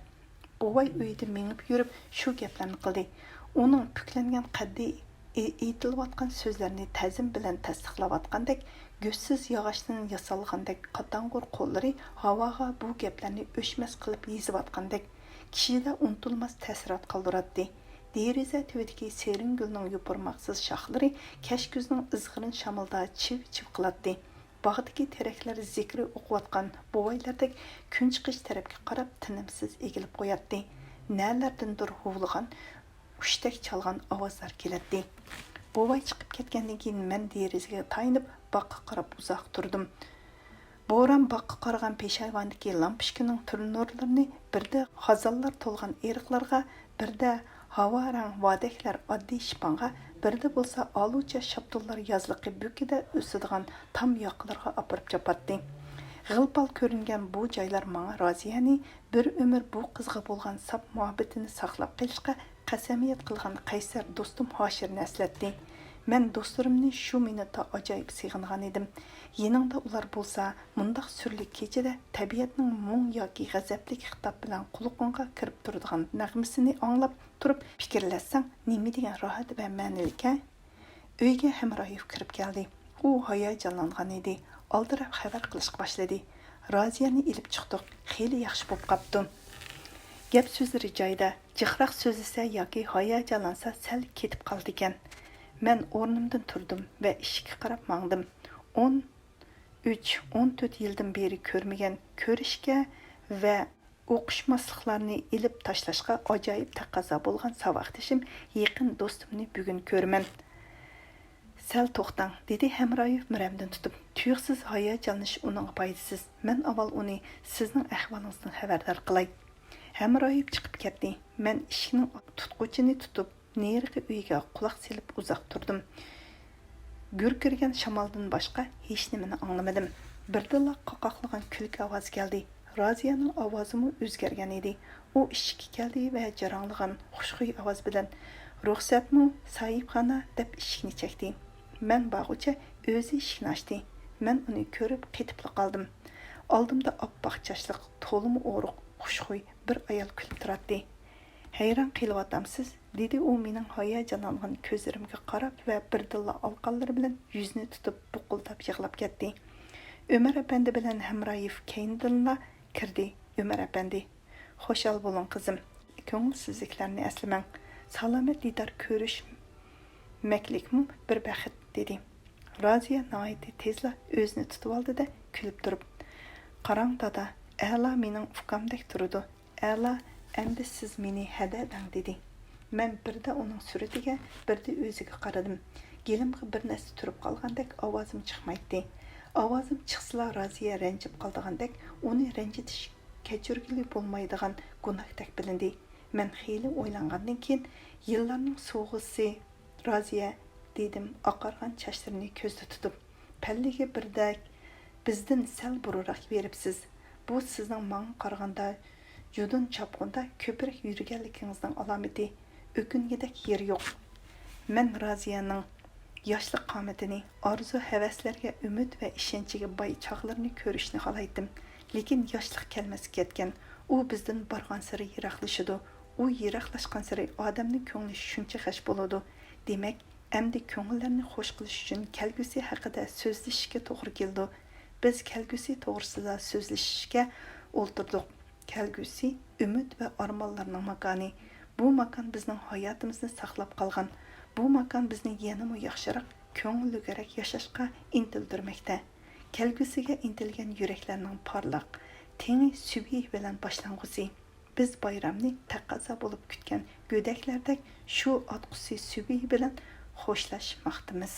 بوۋاي ئۆيىدە مېڭىپ يۈرۈپ شۇ گەپلەرنى قىلدى. ئۇنىڭ پۈكلەنگەن قەددى، ئېيتىلىۋاتقان سۆزلەرنى تەزىم بىلەن تەستىقلاۋاتقاندەك، گۆشسىز ياغاچتىن ياسالغاندەك قاتاڭغۇ قوللىرى ھاۋاغا بۇ گەپلەرنى ئۆچمەس قىلىپ يېزىۋاتقاندەك، كىشىدە ئۇنتۇلماس تەسىرات قالدۇراتتى. دېرىزە تۈۋىدىكى سېرىنگۈلنىڭ يوپۇرماقسىز شاخلىرى كەچكۈزنىڭ ئىزغىرىن شامىلىدا چىۋ-چىۋ قىلاتتى. باغدىكى تېرەكلەر زېكرى ئوقۇۋاتقان بوۋايلاردەك كۈنچىقىش تەرەپكە قاراپ تىنىمسىز ئېگىلىپ قوياتتى. نەلەردىندۇر ھۇۋلىغان، ئۇشتەك چالغان ئاۋازلار كېلەتتى. بوۋاي چىقىپ كەتكەندىن كېيىن مەن دېرىزىگە تايىنىپ باغقا قاراپ ئۇزاق تۇردۇم. بوران باغقا قارىغان پېشايۋاندىكى لامپۇچكىنىڭ تۈر نۇرلىرىنى بىردە خازانلار تولغان ئېرىقلارغا، بىردە ھاۋا رەڭ ۋادەكلەر ئاددىي شىپانغا، بىردە بولسا ئالۇچە شاپتۇللار يازلىقى بۆكىدە ئۆسىدىغان تام ياقىلىرىغا ئاپىرىپ چاپاتتى. غىل-پال كۆرۈنگەن بۇ جايلار ماڭا رازىيەنى بىر ئۆمۈر بۇ قىزغا بولغان ساپ مۇھەببىتىنى ساقلاپ قېلىشقا قەسەمياد قىلغان قەيسەر دوستۇم ھاشىرنى ئەسلەتتى. مەن دوستلىرىمنى شۇ مىنۇتتا ئاجايىپ سېغىنغان ئىدىم. يېنىڭدا ئۇلار بولسا، مۇنداق سۈرلۈك كېچىدە تەبىئەتنىڭ مۇڭ ياكى غەزەپلىك خىتاب بىلەن قۇلىقىڭغا كىرىپ تۇرىدىغان نەغمىسىنى ئاڭلاپ تۇرۇپ پىكىرلەشسەڭ، نېمە دېگەن راھەت ۋە مەنىلىككەن؟ ئۆيگە ھەمرايېف كىرىپ كەلدى. ئۇ ھاياجانلانغان ئىدى. ئالدىراپ خەۋەر قىلىشقا باشلىدى. رازىيەنى ئېلىپ چىقتۇق. خېلى ياخشى بولۇپ قاپتۇ. گەپ سۆزلىرى جايىدا. جىقراق سۆزلىسە ياكى ھاياجانلانسا سەل كېتىپ قالىدىكەن. مەن ئورنۇمدىن تۇردۇم ۋە ئىشىككە قاراپ ماڭدىم. ئون ئۈچ، ئون تۆت يىلدىن بېرى كۆرمىگەن، كۆرۈشكە ۋە ئوقۇشماسلىقلارنى ئېلىپ تاشلاشقا ئاجايىپ تەقەززا بولغان ساۋاقدىشىم، يېقىن دوستۇمنى بۈگۈن كۆرىمەن. سەل توختاڭ، دېدى ھەمرايېف مۈرەمدىن تۇتۇپ. تۇيۇقسىز ھاياجانلىنىش ئۇنىڭغا پايدىسىز. مەن ئاۋۋال ئۇنى سىزنىڭ ئەھۋالىڭىزدىن خەۋەردار قىلاي. ھەمرايېف چىقىپ كەتتى. مەن ئىشىكنىڭ تۇتقۇچىنى تۇتۇپ، نېرىقى ئۆيگە قۇلاق سېلىپ ئۇزاق تۇردۇم. گۈركىرىگەن شامالدىن باشقا ھېچنېمىنى ئاڭلىمىدىم. بىردىنلا قاقاقلىغان كۈلكە ئاۋازى كەلدى. رازىيەنىڭ ئاۋازىمۇ ئۆزگەرگەن ئىدى. ئۇ ئىشىككە كەلدى ۋە جاراڭلىغان خۇشخۇي ئاۋاز بىلەن، «رۇخسەتمۇ، ساھىبخانا؟» دەپ ئىشىكنى چەكتى. مەن بارغۇچە ئۆزى ئىشىكنى ئاچتى. مەن ئۇنى كۆرۈپ قېتىپلا قالدىم. ئالدىمدا ئاپئاق چاچلىق، تولىمۇ ئورۇق، خۇشخۇي بىر ئايال كۈلۈپ تۇراتتى. «ھەيران قېلىۋاتامسىز؟» دېدى ئۇ مېنىڭ ھاياجانلانغان كۆزلىرىمگە قاراپ ۋە بىردىنلا ئالىقانلىرى بىلەن يۈزىنى تۇتۇپ بۇقۇلداپ يىغلاپ كەتتى. ئۆمەر ئەپەندى بىلەن ھەمرايېف كەينىدىنلا كىردى. ئۆمەر ئەپەندى، «خۇشال بولۇڭ، قىزىم. كۆڭۈلسىزلىكلەرنى ئەسلىمەڭ. سالامەت دىدار كۆرۈشمەكلىكمۇ بىر بەخت»، دېدى. رازىيە ناھايىتى تېزلا ئۆزىنى تۇتۇۋالدى-دە، كۈلۈپ تۇرۇپ، «قاراڭ، دادا، ئەلا مېنىڭ ئۇكامدەك تۇرىدۇ. ئەلا، ئەمدى سىز مېنى ھەدە دەڭ»، دېدى. مەن بىردە ئۇنىڭ سۈرىتىگە، بىردە ئۆزىگە قارىدىم. گېلىمغا بىر نەرسە تۈرۈپ قالغاندەك ئاۋازىم چىقمايتتى. ئاۋازىم چىقسىلا رازىيە رەنجىپ قالىدىغاندەك، ئۇنى رەنجىتىش كەچۈرگىلى بولمايدىغان گۇناھتەك بىلىندى. مەن خېلى ئويلانغاندىن كېيىن، يىللارنىڭ سوۋغىسى رازىيە، دېدىم ئاقارغان چاچلىرىنى كۆزدە تۇتۇپ. پەللىگە بىردەك بىزدىن سەل بۇرۇنراق بېرىپسىز. بۇ سىزنىڭ ماڭا قارىغاندا جۇدۇن چاپقۇندا كۆپرەك يۈرگەنلىكىڭىزنىڭ ئالامىتى. ئۆكۈنگۈدەك يېرى يوق. مەن رازىيەنىڭ ياشلىق قامىتىنى، ئارزۇ-ھەۋەسلەرگە ئۈمىد ۋە ئىشەنچىگە باي چاغلىرىنى كۆرۈشنى خالايتتىم. لېكىن ياشلىق كەلمەسكە كەتكەن. ئۇ بىزدىن بارغانسېرى يىراقلىشىدۇ. ئۇ يىراقلاشقانسېرى ئادەمنىڭ كۆڭلى شۇنچە غەش بولىدۇ. دېمەك، ئەمدى كۆڭۈللەرنى خوش قىلىش ئۈچۈن كەلگۈسى ھەققىدە سۆزلىشىشكە توغرا كېلىدۇ. بىز كەلگۈسى توغرىسىدا سۆزلىشىشكە ئولتۇردۇق. كەلگۈسى ئۈمىد ۋە ئارمانلارنىڭ ماكانى. بۇ ماكان بىزنىڭ ھاياتىمىزنى ساقلاپ قالغان. بۇ ماكان بىزنى يەنىمۇ ياخشىراق، كۆڭۈللۈكرەك ياشاشقا ئىنتىلدۈرمەكتە. كەلگۈسىگە ئىنتىلگەن يۈرەكلەرنىڭ پارلاق، تېڭى سۈبھى بىلەن باشلانغۇسى. بىز بايرامنى تەقەززا بولۇپ كۈتكەن گۆدەكلەردەك شۇ ئاتقۇسى سۈبھى بىلەن خوشلاشماقتىمىز.